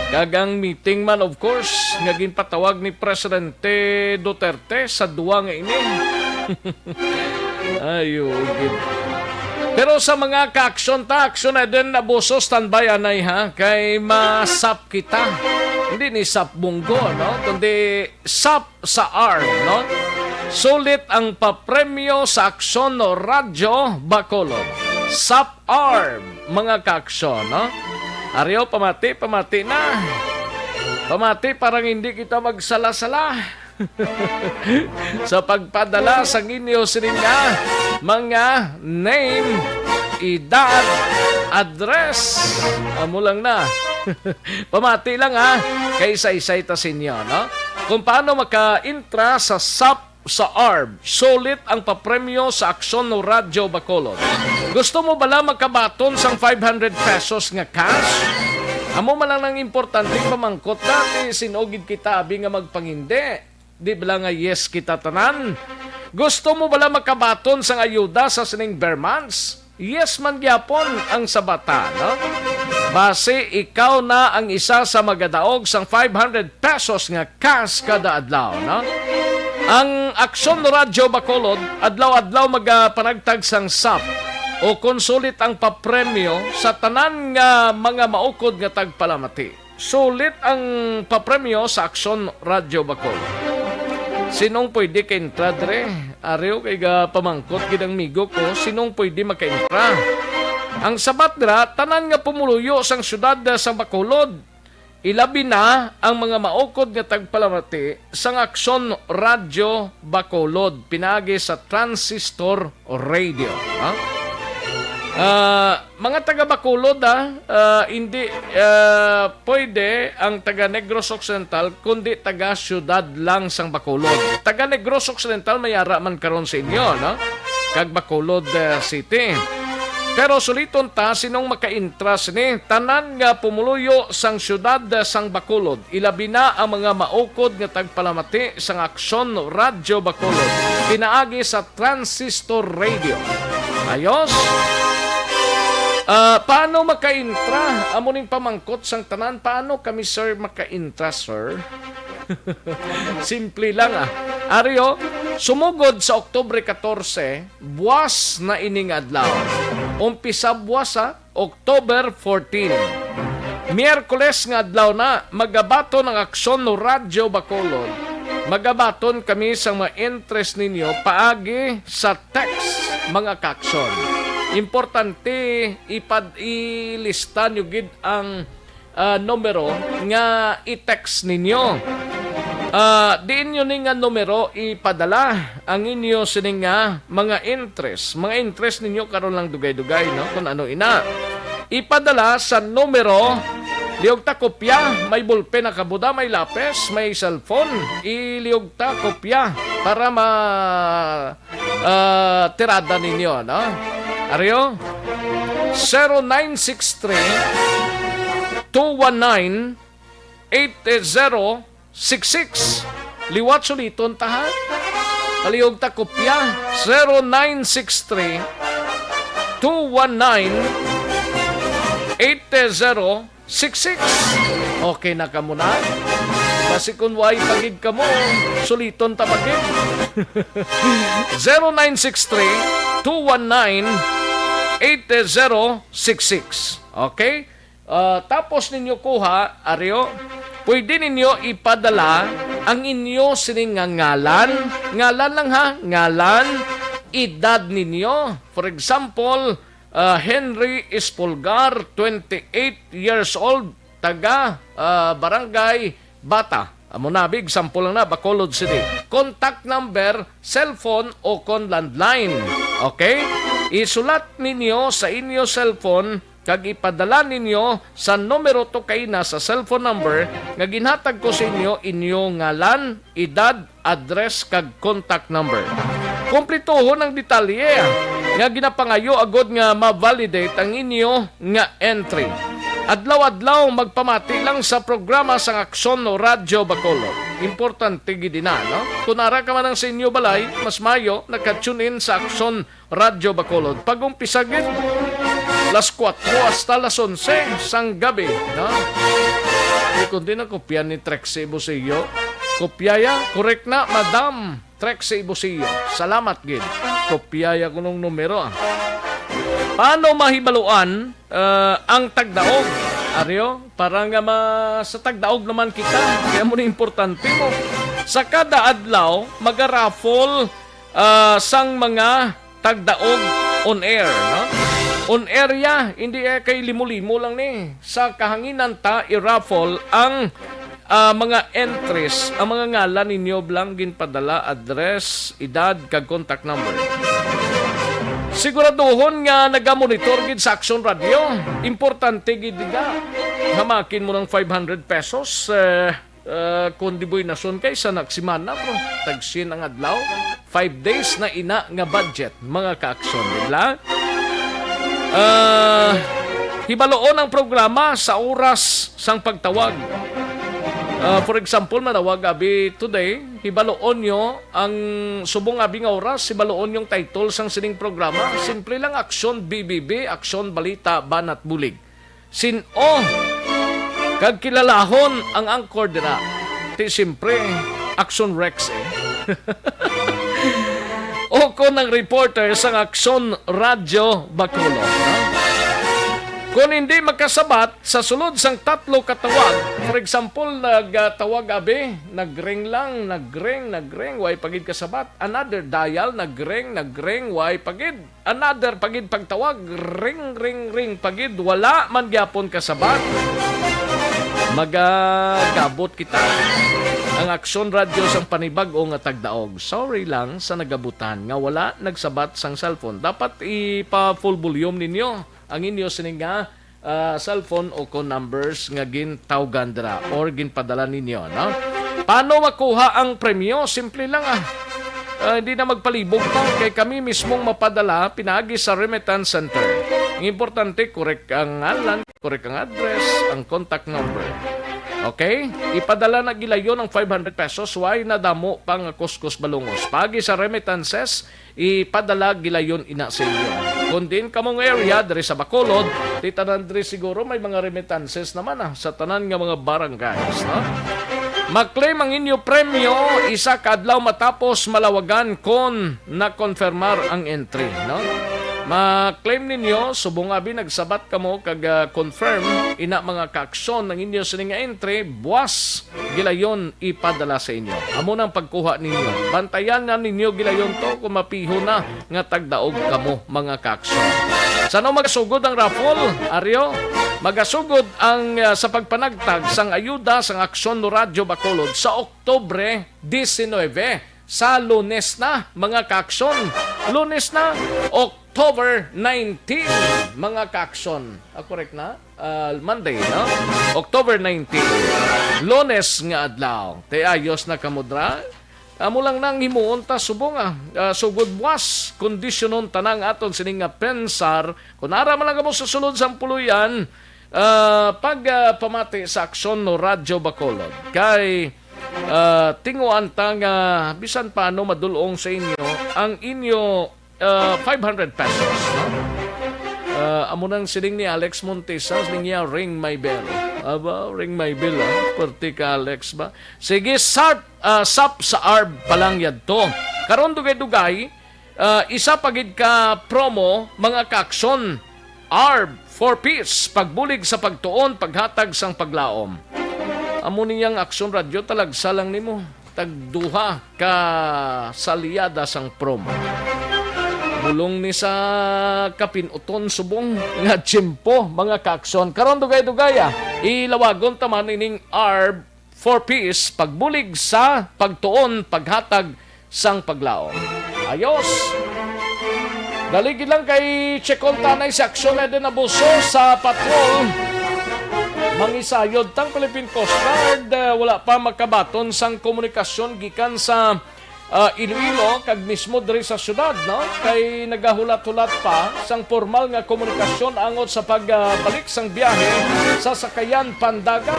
Kag ang meeting man, of course, nga ginpatawag ni Presidente Duterte sa duwa nga ini. Ayo, gid. Pero sa mga ka-aksyon ta, aksyon na din, Abuso, standby anay, ha, kay masap kita. Hindi ni sap bunggo, no? Kundi sap sa arm, no? Sulit ang papremyo sa Aksyon Radyo Bacolod. Sap arm, mga ka-aksyon, no? Ariyo, pamati, pamati na. Pamati, parang hindi kita magsala-sala. Sa pagpadala sa inyo sini nga mga name, edad, address. Amo lang na. Pamati lang, ha, kay isa-isa ta sa inyo, no? Kung paano maka-intra sa sap sa arm, sulit ang papremyo sa Aksyon Radyo Bacolod. Gusto mo bala makabaton sang five hundred pesos nga cash? Amo man lang ang importante pamangkot natin, sin-o gid kita abi nga magpangindi. Di bala nga yes kita tanan? Gusto mo bala makabaton sang ayuda sa sining ber months? Yes man gyapon ang sabata, no? Basi ikaw na ang isa sa magadaog sang five hundred pesos nga cash kada adlaw, no? Ang Aksyon Radyo Bacolod, adlaw-adlaw magapanagtag sang sap o kon sulit ang papremyo sa tanan nga mga maukod nga tagpalamati. Sulit ang papremyo sa Aksyon Radyo Bacolod. Sinong pwede ka-intra dire? Ariw kay ga pamangkot gid ang migo ko, sinong pwede maka-intra? Ang sabat dira, tanan nga pumuluyo sang siyudad sa Bacolod, ilabi na ang mga maukod nga tagpalamati sang Aksyon Radyo Bacolod, pinaagi sa Transistor Radio, ha? Ah, mga taga Bacolod, ah, ah, hindi, ah, pwede ang taga Negros Occidental, kundi taga siyudad lang sang Bacolod. Taga Negros Occidental, may ara man karon sa inyo, no? Kag Bacolod, ah, City. Pero suliton ta, sinong makaintra sini? Tanan nga pumuluyo sang siyudad, ah, sang Bacolod, ilabi na ang mga maukod nga tagpalamati sang Aksyon Radyo Bacolod, pinaagi sa Transistor Radio. Ayos? Ah, paano makaintra? Amo ning pamangkot sang tanan, paano kami, sir, makaintra, sir? Simple lang, ah. Ari, oh, sumugod sa Oktubre katorse, buwas na ining adlaw. Umpisa buwas, ah, October fourteen. Miyerkules nga adlaw na, magabaton ang Aksyon no Radyo Bacolod. Magabaton kami sa mga interest ninyo paagi sa text, mga kaaksyon. Importante, ipad-, ilista nyo gid ang, ah, numero nga i-text ninyo. Ah, diin nyo ni nga numero ipadala ang inyo sini nga mga interest. Mga interest ninyo karon lang dugay-dugay, no? Kung ano ina. Ipadala sa numero, liog ta kopya, may bulpen na kabuda, may lapis, may cellphone, iliog ta kopya para ma, ah, tirada ninyo, no? Ario, zero nine six three, two one nine, eight zero six six. Liwat suliton ta, ha? Palihog ta kopya, zero nine six three, two one nine, eight zero six six. Okay na kamo na? Basi kung way pagid kamo, suliton ta pagid. Zero nine six three, two one nine, eight zero six six. Okay? Ah, tapos ninyo kuha, Ario, pwede ninyo ipadala ang inyo sining nga ngalan. Ngalan lang, ha, ngalan, edad ninyo. For example, ah, Henry Espulgar, twenty-eight years old, taga, ah, Barangay Bata. Amo na, big sample lang na, Bacolod City. Contact number, cellphone o kon landline. Okay? Isulat ninyo sa inyo cellphone kag ipadala ninyo sa numero to kaina sa cellphone number nga ginhatag ko sa inyo, inyo ngalan, edad, address, kag contact number. Kumplituhon ang detalye nga ginapangayo agod nga ma-validate ang inyo nga entry. Adlaw-adlaw magpamati lang sa programa sang Aksyon Radyo Bacolod. Importante gid ina, no? Kung ara ka man ang sa inyo balay, mas mayo naka-tune in sa Aksyon Radyo Bacolod. Pag-umpisa gid, las kuwatro hasta las onse sang gabi, no? Di kundi na kopya ni Trixie Busio. Kopya ya, correct na, Madam Trixie Busio. Salamat gid. Kopya ya kunong numero, ah. Paano mahibaluan, ah, ang tagdaog? Aryo, para nga ma-, sa tagdaog naman kita. Kaya mo ni importante mo. Sa kada adlaw, maga-raffle, ah, sang mga tagdaog on air, no? On air ya, hindi, eh, kay limo-limo lang ni. Sa kahanginan ta, i-raffle ang, ah, mga entries, ang mga ngalan ninyo blang ginpadala, address, edad, kag contact number. Siguraduhon nga nagamonitor gid sa Aksyon Radio. Importante gid diga. Hamakin mo ng five hundred pesos, eh, Ah, kung di buy nason kay sa nagsimana, bro. Tagsin ang adlaw. Five days na ina nga budget, mga kaaksyon, di ba? Ah, hibaloon ang programa sa oras sang pagtawag. Ah, for example, manawag abi today, hibaloon nyo ang subong abi nga oras, hibaloon yung title sang sining programa. Simple lang, Aksyon B B B, Aksyon Balita, Banat Bulig. Sin-o kag kilalahon ang anchor dira? Ti siyempre, Aksyon Rex, eh. O kon ang reporter sang Aksyon Radyo Bacolod, no? Kon hindi makasabat sa sulod sang tatlo ka tawag, for example, nagtawag abi, nagring lang, nagring, nagring, way pa gid kasabat. Another dial, nagring, nagring, way pa gid. Another pa gid pagtawag, ring, ring, ring pa gid, wala man gyapon kasabat. Magagabot kita. ang Aksyon Radyo sang panibag-o nga tagdaog. Sorry lang sa nagabutan nga wala nagsabat sang cellphone. Dapat ipa-full volume ninyo ang inyo sini nga, ah, cellphone o kon numbers nga gintawgan dira or ginpadala ninyo, no? Paano makuha ang premyo? Simple lang, ah. Ah, hindi na magpalibog pa kay kami mismong mapadala pinaagi sa remittance center. Ang importante, correct ang ngalan, correct ang address, ang contact number. Okay? Ipadala na gilayon ang five hundred pesos. Why nadamo pa nga kuskus balungos? Pagi sa remittances, ipadala gilayon ina sa inyo. Kung diin kamo nga area, diri sa Bacolod, di tanan diri siguro may mga remittances naman, ah, sa tanan nga mga barangays, no? Maklaim ang inyo premyo, isa ka adlaw matapos malawagan kon na-confirmar ang entry, no? Maklaim ninyo, subong abi nagsabat kamo kag, ah, confirm, ina mga kaaksyon ang inyo sini nga entry, buwas gilayon ipadala sa inyo. Amo nang pagkuha ninyo. Bantayan na ninyo gilayon to kung mapiho na nga tagdaog kamo, mga kaaksyon. Sa ano magasugod ang raffle, Aryo? Magasugod ang, ah, sa pagpanagtag sang ayuda sang Aksyon no Radyo Bacolod sa Oktubre diecinuebe, sa Lunes na, mga kaaksyon. Lunes na, October nineteen, mga kaaksyon. Ah, correct na? Ah, Monday, no? October nineteen. Lunes nga adlaw. Te, ayos na kamo dra? Amo lang nang himuon ta subong, ah, ah, sugod buwas, kondisyonon ta na ang aton sining nga pensar. Kung ara man lang kamo sa sulod sang puloy-an, ah, pag, ah, pamati sa Aksyon no Radyo Bacolod. Kay, ah, tinguan ta nga bisan paano madul-ong sa inyo ang inyo, ah, five hundred pesos, no? Ah, amo nang siling ni Alex Montesa, siling niya, "Ring my bell." Aba, ring my bell, ah. Pwerte ka, Alex, ba? Sige, sap, ah, sap sa arb pa lang yadto. Karon, dugay-dugay, ah, isa pa gid ka promo, mga kaaksyon. Arb for Peace, pagbulig sa pagtuon, paghatag sang paglaom. Amo niyang Aksyon Radyo, talagsa lang nimo. Tagduha ka salyada sang promo. Bulong ni sa kapinuton subong nga tiyempo, mga kaaksyon. Karon, dugay-dugay, ah. Ilawagon ta man ining Arb for Peace, pagbulig sa pagtuon, paghatag sang paglaom. Ayos. Dali gid lang kay Checon Tanay sa Aksyon Eden Abuso sa patrol. Mangisayod tang Philippine Coast Guard, eh, wala pa makabaton sang komunikasyon gikan sa, ah, Iloilo kag mismo diri sa syudad, no? Kay nagahulat-hulat pa sang pormal nga komunikasyon angot sa pagbalik sang biyahe sa sakayan pandagat.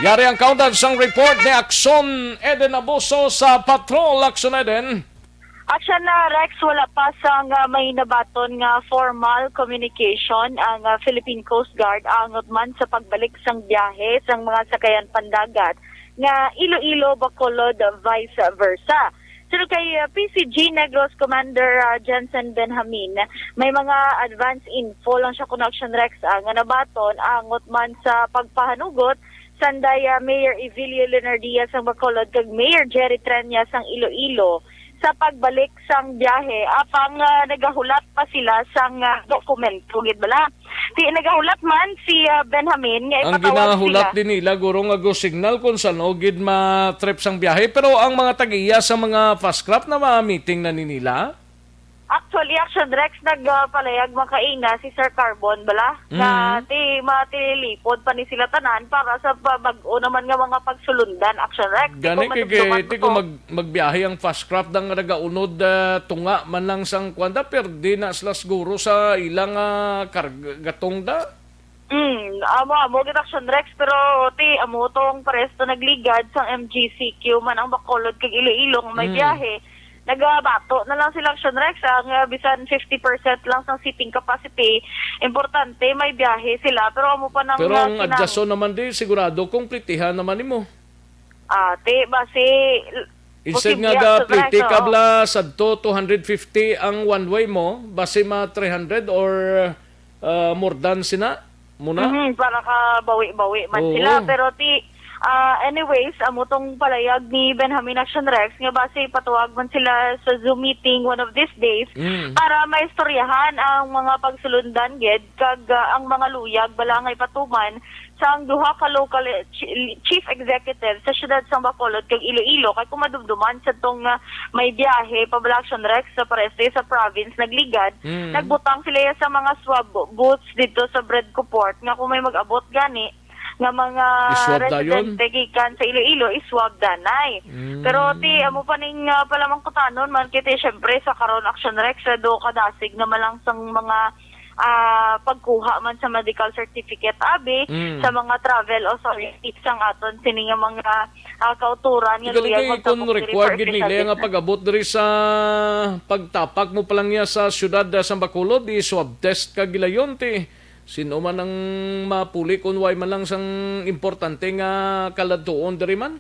Yari ang kaundan sang report ni Aksyon Eden Abuso sa Patrol, Aksyon Eden. Aksyon na, Rex, wala pa sang, ah, may nabaton nga formal communication ang, ah, Philippine Coast Guard angot man sa pagbalik sang biyahe sang mga sakayan pandagat nga Iloilo, Bacolod, vice versa. Pero kay, ah, P C G Negros Commander, ah, Jensen Benjamin, may mga advance info lang siya, Aksyon Rex, ah, nga nabaton angot man sa pagpahanugot sanday, ah, Mayor Evilio Leonardia sang Bacolod kag Mayor Jerry Treña sang Iloilo sa pagbalik sang biyahe, apang, ah, nagahulat pa sila sang, ah, dokumento gid bala. Ti nagahulat man si, ah, Benjamin nga ang ipatawag ginahulat sila din nila, guro, nga go signal kung saan o gid ma-trip sang biyahe, pero ang mga tag-iya sa mga fast craft na ma-meeting na ni nila. Actually, Aksyon Rex, nagpalayag makaina si Sir Carbon bala nga Mm. ti matilipod pa ni sila tanan para sa pa-, bag-o naman nga mga pagsulundan, Aksyon Rex. Di ko Gani kay, kay, madumduman ti ko ko. mag-, magbiyahe ang fast craft nga nagaunod, ah, tunga man lang sang kwanda, pero di na sila siguro sa ilang, ah, karg-, gatong da. Mm, amo, amo gid, Aksyon Rex, pero ti amo tong paresto nagligad sang M G C Q man ang Bacolod kag Iloilo nga may Mm. biyahe. Nagabato na lang sila, Aksyon Rex, ang, ah, bisan fifty percent lang sang seating capacity. Importante may biyahe sila, pero amo pa nang, Pero ah, ang kinang- adyason naman di, sigurado, kumplitihan naman nimo. Ah, ti, basi, Instead posible, nga Aksyon Rex, ga pliti ka oo. bala sadto, two hundred fifty ang one way mo, basi ma three hundred or, ah, more than sina? Muna? Mhm, para ka bawi-bawi man Oo. sila. Pero ti, ah, anyways, amo tong palayag ni Benjamin, Aksyon Rex, nga basi patuwag man sila sa Zoom meeting one of these days Mm. para maistoryahan ang mga pagsulundan gid kag, ah, ang mga luyag bala nga ipatuman sang duha ka local, eh, chi-, chief executive sa siyudad sang Bacolod kag Iloilo, kay kung madumduman sa tong, ah, may biyahe pa bala, Action Rex, sa pareho sa province nagligad, Mm. nagbutang sila sa mga swab booths dito sa Bredco Port nga kung may mag-abot gani nga mga Iswab dayon? residente gikan sa Iloilo, iswab danay. Mm. Pero ti, amo pa ning, ah, palamangkutanon man, kay ti, syempre, sa karon, Action Rex, sa do kadasig na malang sang mga, ah, pagkuha man sa medical certificate, abi, Mm. sa mga travel authorities sang aton sini nga mga, ah, kauturan nga Ikaw, luyag Ikaw, magtapok kung diri required for gid nila special nga business. pag-abot diri sa pagtapak mo pa lang niya sa siyudad, ah, sa Bacolod, di swab test ka gilayon, ti sino man ang mapuli kung way man lang sang importante nga kaladtuon diri man?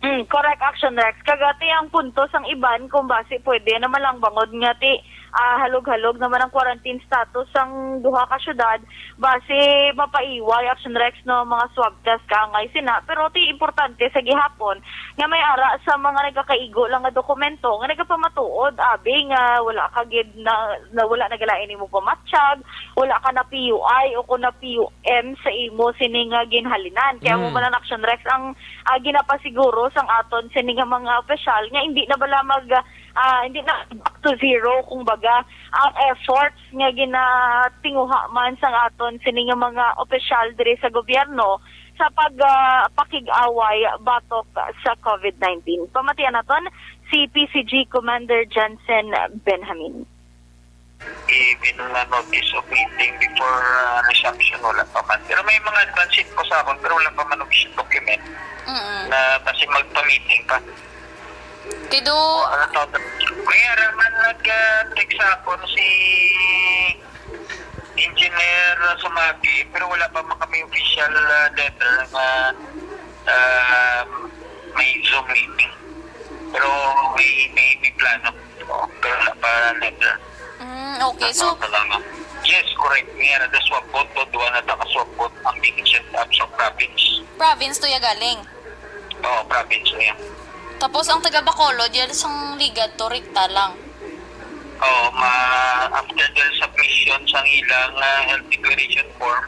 Mm, correct, Action Rex. Kag ati ang punto sang iban kung basi pwede naman lang bangod nga ti, ah, halog-halog naman ang quarantine status sang duha ka syudad, basi mapaiway, Action Rex, no, mga swab test kaangay sina. Pero ti importante sa gihapon nga may ara sa mga nagakaigo lang nga dokumento nga nagapamatuod, abi, nga wala ka gid na, na wala nagalain nimo pamatyag, wala ka na P U I o kung na P U M sa imo sini nga ginhalinan. Kaya mo Mm. man ang Action Rex ang, ah, ginapasiguro sang aton sini nga mga opisyal nga hindi na bala mag, ah, hindi na back to zero, kung baga, ang efforts nga ginatinguha man sang aton sini nga mga opisyal diri sa gobyerno sa pag, ah, pakig-away batok sa covid nineteen. Pamatian naton si P C G Commander Jensen Benjamin. Even na notice of meeting before, ah, resumption, wala pa man. Pero may mga advance info sa akon, pero wala pa man official document Mm-mm. na basi magpa-meeting pa. Tido. O, ano to? May ara man nag, ah, text sa akon si Engineer Sumagi, pero wala pa man kami official, ah, letter nga, ah, may Zoom meeting. Pero may, may, may plano. O, pero wala pa letter. Mm, okay. So, Ano talaga? Yes, correct. May ara the swab booth, to, duwa na ta ka swab booth ang being set up sa province. Province to ya galing? Oo, province niya. Tapos ang taga Bacolod, yan sang ligad to, rekta lang. Oo, ma-, after the submission sang ilang, ah, health declaration form,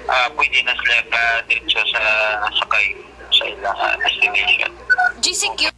ah, pwede na sila ka diretso sa sakay sa ilang, ah, destination. G C Q.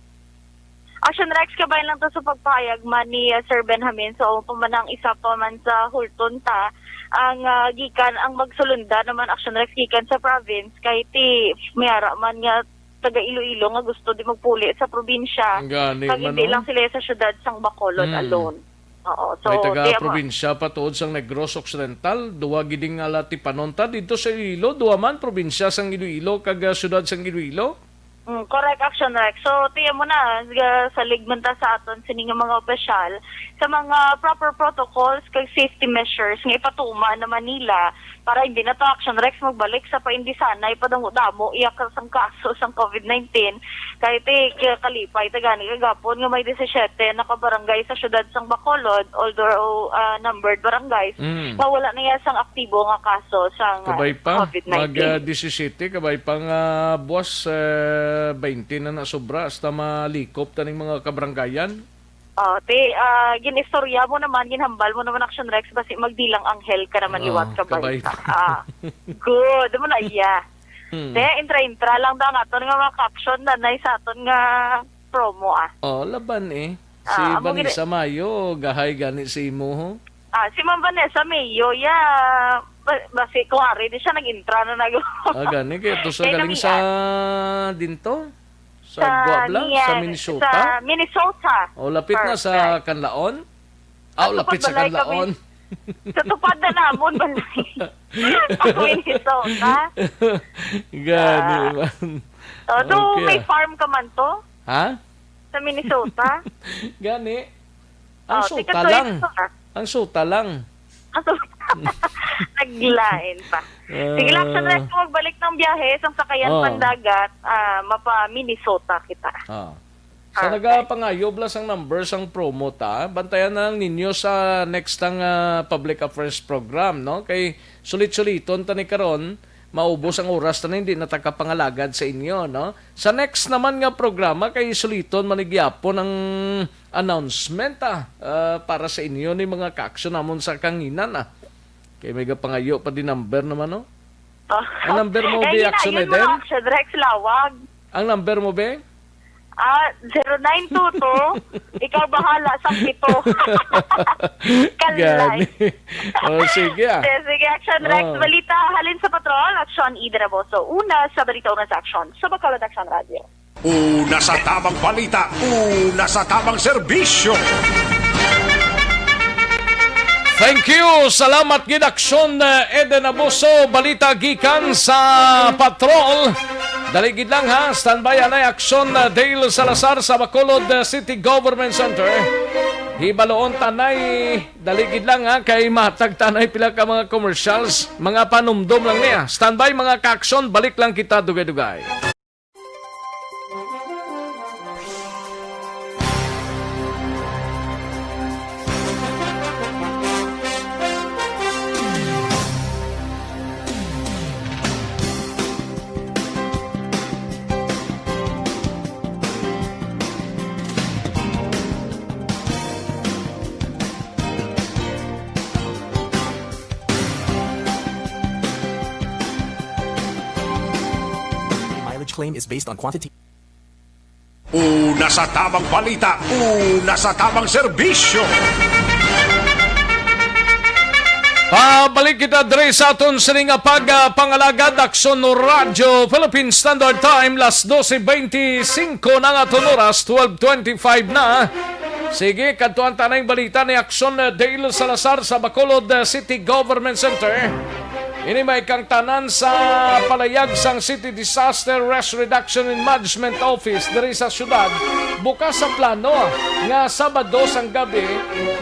Action Rex, kabay lang to sa pagpahayag man ni, ah, Sir Benjamin. So, pa man ang isa pa man sa hulton ta, ang, ah, gikan ang magsulunda naman, Action Rex, gikan sa province, kay ti may ara man nga taga Iloilo nga gusto di magpuli sa probinsya. Gani Kag man, hindi no? lang sila sa syudad sang Bacolod Hmm. alone. Oo. So, May taga tiyan mo. probinsya pa tuod sang Negros Occidental, duwa gid nga latipanon ta dito sa Iloilo, duwa man probinsya sang Iloilo kag, ah, syudad sang Iloilo. Mm, correct, Action Rex. So, tiyan mo na, ga-, salig man ta sa aton sini nga mga opisyal sa mga proper protocols kag safety measures nga ipatuman naman nila para hindi na to, Action Rex, magbalik sa paindisanay padamo-damo iya ka sang kaso sang covid nineteen. Kay ti, k-, kalipay ta gani kagapon nga may disisiete na ka barangay sa siyudad sang Bacolod, although, ah, numbered barangays, Mm. nga wala na iya sang aktibo nga kaso sang, ah, Kabay pa, covid nineteen. mag, ah, disisiete, kabay pa nga buwas, ah, baynte na na sobra hasta malikop ta ning mga kabaranggayan. Oh, ti, ah, ginistorya mo naman, ginhambal mo naman, Action Rex, basi magdilang anghel ka naman Oh, liwat ka kabay. balita. Ah, good. Amo na iya. Hmm. Te, intra-intra lang daw ang aton nga mga caption na nay sa aton nga promo, ah. Oh, laban eh. Si Ah, amo gid Vanessa eh. Mayo, gahay gani si imo, ho? Ah, si Ma'am Vanessa Mayo, ya, ba-, basi kuwari di siya nag-intra na nag- Ah, gani, kaya to sa Kay galing kami, sa ah, dinto? Sa Sa Guabla? Sa niya, Minnesota? sa Minnesota. Oh, lapit na sa Perfect. Kanlaon? Ah, Ah, lapit sa tupad balay kami. Kanlaon. Sa tupad na namon, balay. Sa Minnesota. Gani Ah. man. Oh, do Okay, may ah. farm ka man to? Ha? Sa Minnesota? Gani. Ang Oh, suta tika lang. Tuwing ka. Ang suta lang. Ang suta. Naglain pa. Sige lang, Ah. Action Rex, kung magbalik ng biyahe, sa sakayan Oh. pandagat, ah, mapa Minnesota kita. Ah. Sa Perfect. nagapangayob lang sang number sang promo ta, bantayan na lang ninyo sa next tang, ah, public affairs program, no? Kay sulit-suliton ta ni karon, maubos ang oras ta na, hindi na ta kapangalagad sa inyo, no? Sa next naman nga programa, kay suliton man ni gyapon ang announcement, ah, ah, para sa inyo ni mga ka-action namon sa kanginan, ah. Kay may gapangayo pa di number naman, no? Ang number mo, Eh, Bi, yun na, Action yun, Eden? Mga Action Rex, lawag. Ang number mo, Bi? Ah, zero nine two two. Ikaw bahala sa pito. Kalay. Gani. Oh, sige, ah. Sige, sige, Action Rex. Oh. Balita halin sa Patrol, Action Eden Aboso. Una sa Balita, una sa Action. Sa Bacolod Action Radio. Una sa tamang balita, una sa tamang serbisyo. Thank you. Salamat gid, Action, eh, Eden Aboso. Balita gikan sa Patrol. Dali gid lang, ha. Standby anay, Action, eh, Dale Salazar sa Bacolod, eh, City Government Center. Hibaloon tanay, dali gid lang, ha, kay matag tanay pila ka mga commercials, mga panumdom lang niya. Standby, mga ka-Action, balik lang kita dugay-dugay. Mileage claim is based on quantity. Una sa tamang balita, una sa tamang serbisyo. Pabalik kita diri sa aton sini nga pagpangalagad, Aksyon Radyo Philippine Standard Time, las doce veinticinco na nga aton oras, twelve twenty-five na. Sige, kadtuan ta na ang balita ni Aksyon, eh, Dale Salazar sa Bacolod, eh, City Government Center. Ini may kang tanan sa palayag sang City Disaster Risk Reduction and Management Office diri sa syudad. Bukas sa plano nga Sabado sang gabi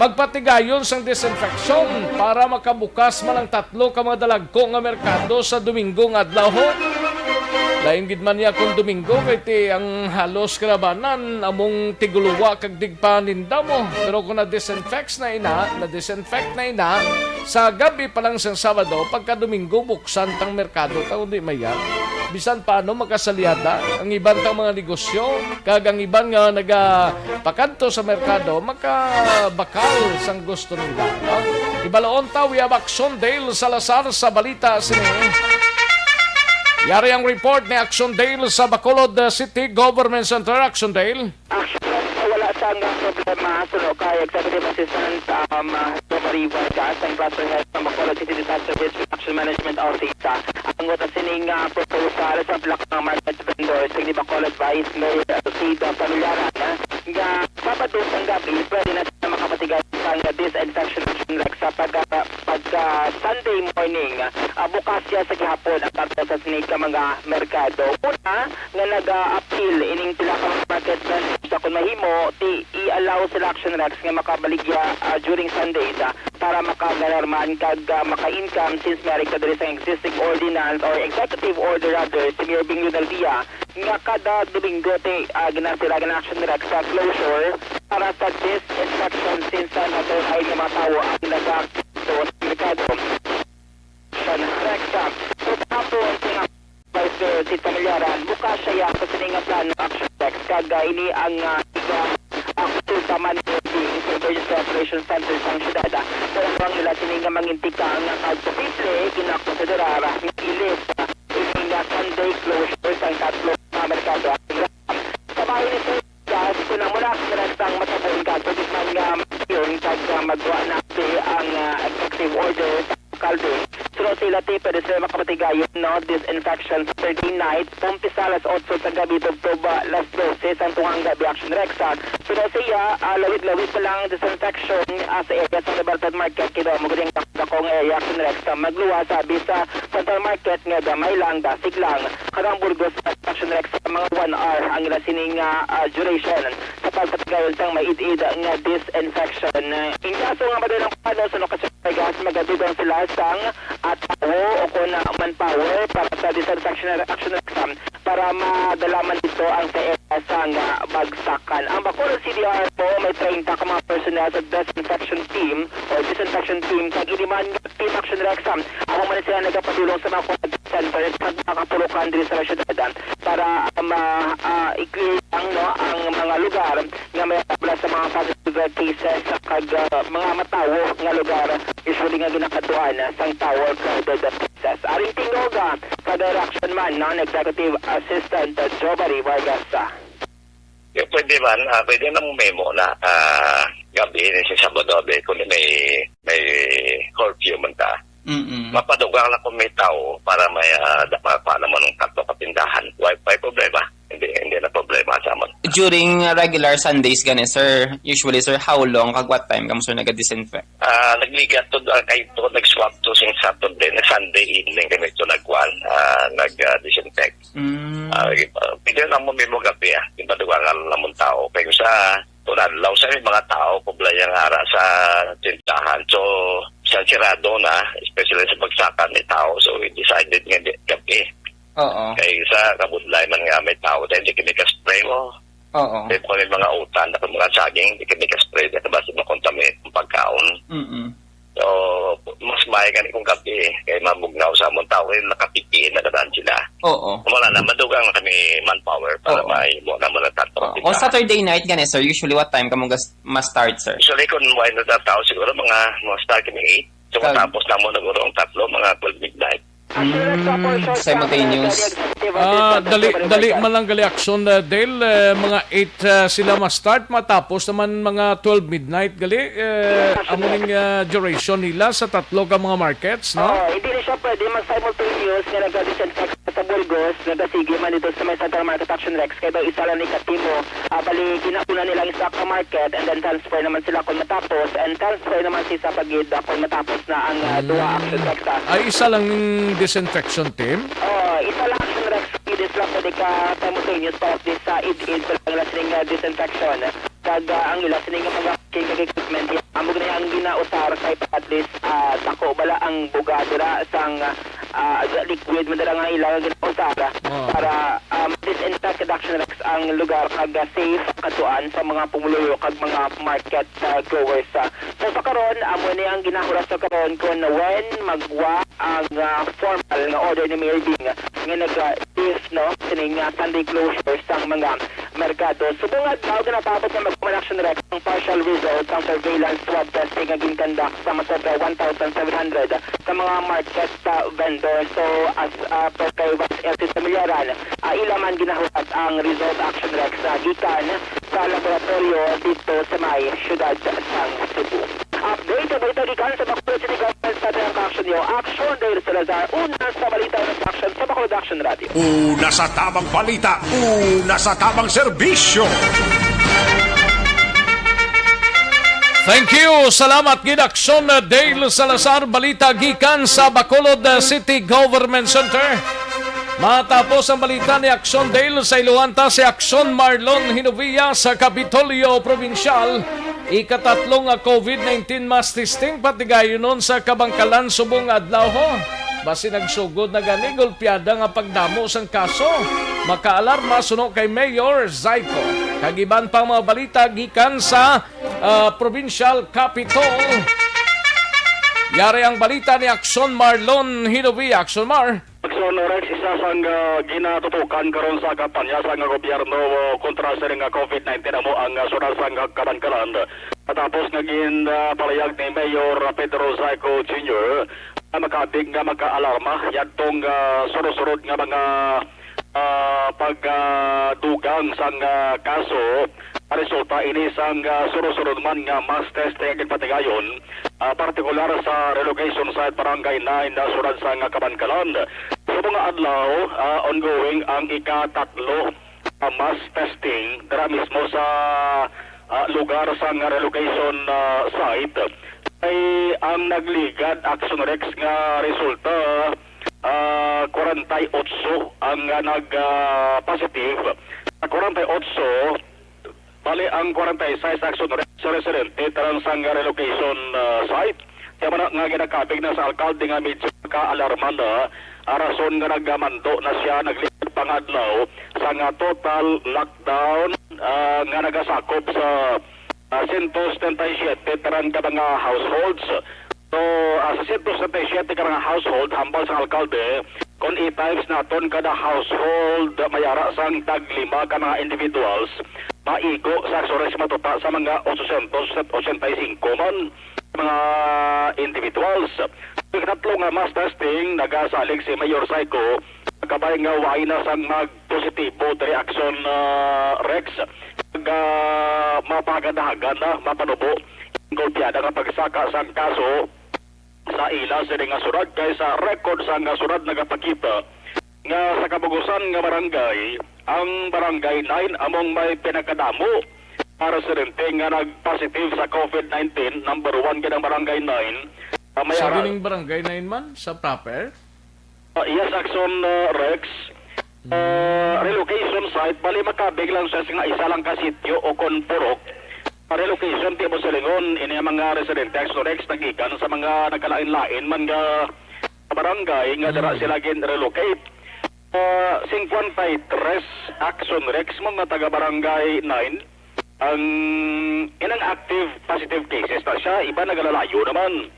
magpatigayon sang disinfection para makabukas man ang tatlo ka mga dalagko nga merkado sa Domingo nga adlaw. Lain gid man niya kung Domingo, kay ti ang halos kalabanan among tiguluwa kag tigpaninda mo. Pero kung na-disinfect na ina, na-disinfect na ina, sa gabi pa lang sang Sabado, pagka Domingo, buksan tang merkado ta, kundi maya. Bisan paano, makasaliada ang iban tang mga negosyo, kag ang iban nga nagapakadto sa merkado, makabakal sang gusto nila, no? Ibaloon ta, we have Action Dale Salazar sa balita sini. Yari ang report ni Action Dale sa Bacolod, uh, City Government Center. Action Dale. Actually, wala sang problema, suno kay Executive Assistant, um, uh, Romary Vargas, ang Cluster Head sa Bacolod City Disaster Risk Reduction Management Office. Ang utas sining, uh, proposal sa pila ka mga market vendors, kay ni Bacolod Vice Mayor Alcida Familiaran, uh, nga Sabado sang gabi, pwede na sila makapatigay sang disinfection action, like, sa pagka, pagka Sunday morning, uh, bukas siya sa gihapon ang tatlo sa sining ka mga merkado. Una, nga naga-appeal ining pila ka market vendors sa kun mahimo, ti i-allow sila, Action Rex, nga makabaligya, ah, during Sundays, ah, para makaganar man kag, ah, maka-income, since may ka diri sa existing ordinance or executive order rather si Mayor Bing Lunaldia nga kada Domingo ti, ah, gina-, sila gina-, Action Rex, sa closure para sa disinfection, since, ah, natural nga mga tawo ang naga-, sa merkado. Action Rex, ah, sa hapon, Vice Mayor Sid Familiaran, bukas siya sa sini nga plano, Action Rex, kag, ah, ini ang, ah, iga, ah, konsulta man ni Emergency Operations Center sang syudad, ah. Pero ang nila sini nga mangintika nga kag posible ginakonsiderar, ah, nga i-lift, ah, ini nga Sunday closure sang tatlo nga merkado. Sa bahin ni Sir Gas, kun amo na ang Action Rex ang matabon ka, pwede man nga, ah, yun, kag, ah, magwa na si ang, ah, executive order alkalde. Suno sila ti pwede sila makapatigayon, no, disinfection Saturday night, umpisa alas otso sa gabi tubtob, ah, alas dose sang tungang gabi, Action Rex, ah. Suno siya, ah, lawig-lawig pa lang disinfection, ah, sa area sa Libertad Market, kay daw mo gid ang dako nga area, Action Rex, ah, magluwas, sabi sa Central Market nga gamay lang, dasig lang. Kag ang Burgos, Action Rex, sa mga one hour ang ila sining, ah, ah, duration sa pagpatigayon sang maid-id nga disinfection. In kaso nga madala ang plano sa lokasyon, Vegas, magadugang sila sang, ah, tawo o kon, ah, manpower para sa disinfection action exam para madala man dito ang sa area sang, ah, bagsakan. Ang Bacolod C D R po may treinta ka mga personnel sa disinfection team o disinfection team, kag ini man nga team, Action Rex, ah, amo man sila nagapadulong sa mga contact centers kag mga kapulukan diri sa syudad, ah, para, ah, ma-, ah, i-clear lang, no, ang mga lugar nga may abla sa mga positive fever cases sa kag, ah, mga matawo nga lugar, usually nga ginakadtuan sang tower crowded places. Aring tingog, ah, kag direction man, no, ni Executive Assistant, ah, Jovary Vargas. Ah. Eh, pwede man, ah, pwede na mo memo na, ah, gabi ni sa Sabado, be, kung may, may curfew man ta. Mm-mm. Mapadugang na kung may tao para may, ah, da-, makuha naman ng tatlo ka tindahan. Way, way problema. Hindi, hindi na problema sa amin. During, uh, regular Sundays gani, sir, usually, sir, how long kag what time kamo, sir, naga-disinfect? Ah, nagligat to, ah, kay to, nag-swab to sing Saturday, na Sunday evening kami to nagkuan, ah, nag, ah, disinfect. Mm. Ah, ah, pwede lang mo mismo gabi, ah. Di ba, dugangan lang mo tao. Kaya sa, kung adlaw sa may mga tao, kublay ang ara sa tindahan. So, sa sirado na, especially sa bagsakan, may tao. So, we decided nga di, gabi. Oo. Kay sa kabudlay man nga may tao, dahil di kami ka-spray mo. Oo. Kay kung may mga utan, ako mga saging, di kami ka-spray, dahil basta makontaminate ang pagkaon. Mm-mm. So, mas maay gani kung gabi, kay mamugnaw sa among tao, kay nakapipiin na kadaan sila. Oo. Wala na, madugang na kami manpower para Oo. may mo na muna tatlo. Oo. Kung Saturday night gani, sir, usually what time kamo gas-, ma-start, sir? Usually, kung mo na tao, siguro mga, mga start kami eight. So, Kag- matapos na mo naguro ang tatlo, mga twelve midnight. Mm, simultaneous. Ah, dali, dali man lang gali action, uh, Dale. Eh, mga eight, uh, sila ma-start, matapos naman mga twelve midnight gali. Eh, amo ning, uh, duration nila sa tatlo ka mga markets, no? Oo, hindi na siya pwede mag-simultaneous nga nag-disinfect sa Burgos, nagasigi man dito sa may Central Market Action Rex, kay daw isa lang ni katimo. Ah, bali, ginauna nila ang isa ka market and then transfer naman sila kung matapos, and transfer naman si isa pa gid, ah, kung matapos na ang, ah, duha action Rex, ah. Ay, isa lang ning disinfection team? Oo, isa lang action Rex, hindi sila pwede ka simultaneous para at least sa id-id pa lang sila sining, ah, disinfection. Kag, ah, ang ila sining mga king kag equipment, amo gani ang ginausar kay at least, ah, dako bala ang buga dira sang, ah, liquid man dira nga ila nga ginausar Ah. para, ah, ma-disinfect kag action Rex ang lugar kag, ah, safe katuan sa mga pumuluyo kag mga market, ah, goers, ah. So, sa karon, amo ni ang ginahuras sa karon kung when, magwa, ang, ah, formal nga order ni Mayor Bing nga nag, ah, lift, no, sining, ah, Sunday closure sang mga merkado. Subong nga adlaw, ginapabot nga maghuman action Rex ang partial result sang surveillance swab testing nga ginconduct sa masobra one thousand seven hundred ka mga market, ah, vendor. So, as, ah, per kay Vice L C Tamilaran, ah, ila man ginahulat ang result action Rex, ah, gikan sa laboratorio dito sa may siyudad sang Cebu. Update, balita gikan sa Bacolod City Government sa Action News. Action Dale Salazar, una sa balita, una sa action sa Bacolod Action Radio. Una sa tamang balita, una sa tamang serbisyo. Thank you. Salamat gid, Action Dale Salazar. Balita gikan sa Bacolod City Government Center. Matapos ang balita ni Action Dale, sa iluhan ta si Action Marlon Hinovia sa Kapitolyo Probinsyal. Ikatatlo nga COVID nineteen mass testing patigayunon sa Kabankalan subong nga adlaw, ho. Basi nagsugod na gani, gulpiada nga pagdamo sang kaso. Makaalarma suno kay Mayor Zyko. Kag iban pang mga balita gikan sa, ah, Provincial Capitol. Yari ang balita ni Action Marlon Hinovia. Action Mar. Action Rex, isa sang, ah, ginatutukan karon sa kampanya sang gobyerno, ah, kontra sa nga COVID nineteen amo ang, ah, siyudad sang Kabankalan. Matapos nga gin, ah, palayag ni Mayor Pedro Zyko Junior nga makabig nga makaalarma yadtong, ah, sunod-sunod nga mga, ah, pagdugang sang, ah, kaso. Resulta ini sang, ah, sunod-sunod man nga mass test nga ginpatigayon, ah, partikular sa relocation site Barangay nine na siyudad sang Kabankalan. Sa mga adlaw, ah, ongoing ang ikatatlo, ah, mass testing dira mismo sa, ah, lugar sang relocation, ah, site. Ay ang nagligad, Action Rex, nga resulta, ah, kwarenta y otso ang, ah, nag, ah, positive. Sa kwarenta y otso, bali ang kwarenta y sais, Action Rex, residente tanan sang relocation, ah, site. Kaya man nga ginakabig na sa alkalde nga medyo ka-alarma na, ah, rason nga nagmando na siya nagligad pangadlaw sa nga total lockdown, ah, nga nagasakop sa, ah, sento setenta y siyete tanan ka mga households. So, ah, sa sento setenta y siyete ka mga household, hambal sang alkalde, kung i-times naton kada household, may ara sang tag lima ka mga individuals, maigo sa Action Rex matupa sa mga ochocientos ochenta y cinco man mga individuals. Sa ikatlo nga mass testing, nagasalig si Mayor Syco, kabay nga way na sang mag-positibo diri Action, ah, Rex, nga mapagadahagan na mapanubo ang golpeada nga pagsaka sang kaso sa ila sini nga syudad, kay sa record sang syudad nagapakita nga sa kabugusan nga barangay, ang Barangay nine among may pinakadamo nga residente nga nag-positive sa COVID nineteen. Number one gid ang Barangay nine. Ah, may Sa ara- gining Barangay nine man, sa proper? Ah, yes, Action, ah, Rex. Ah, relocation site, bali makabig lang siya sa nga isa lang ka sitio o kon purok. Ah, relocation, di mo silingon, ini ang mga residente, Action Rex, nagikan sa mga nagkalain-lain man nga barangay nga dira sila gin-relocate. Ah, singkwenta y tres, Action Rex, mga taga Barangay nine. Ang inang active positive cases na siya, iba nagalalayo naman.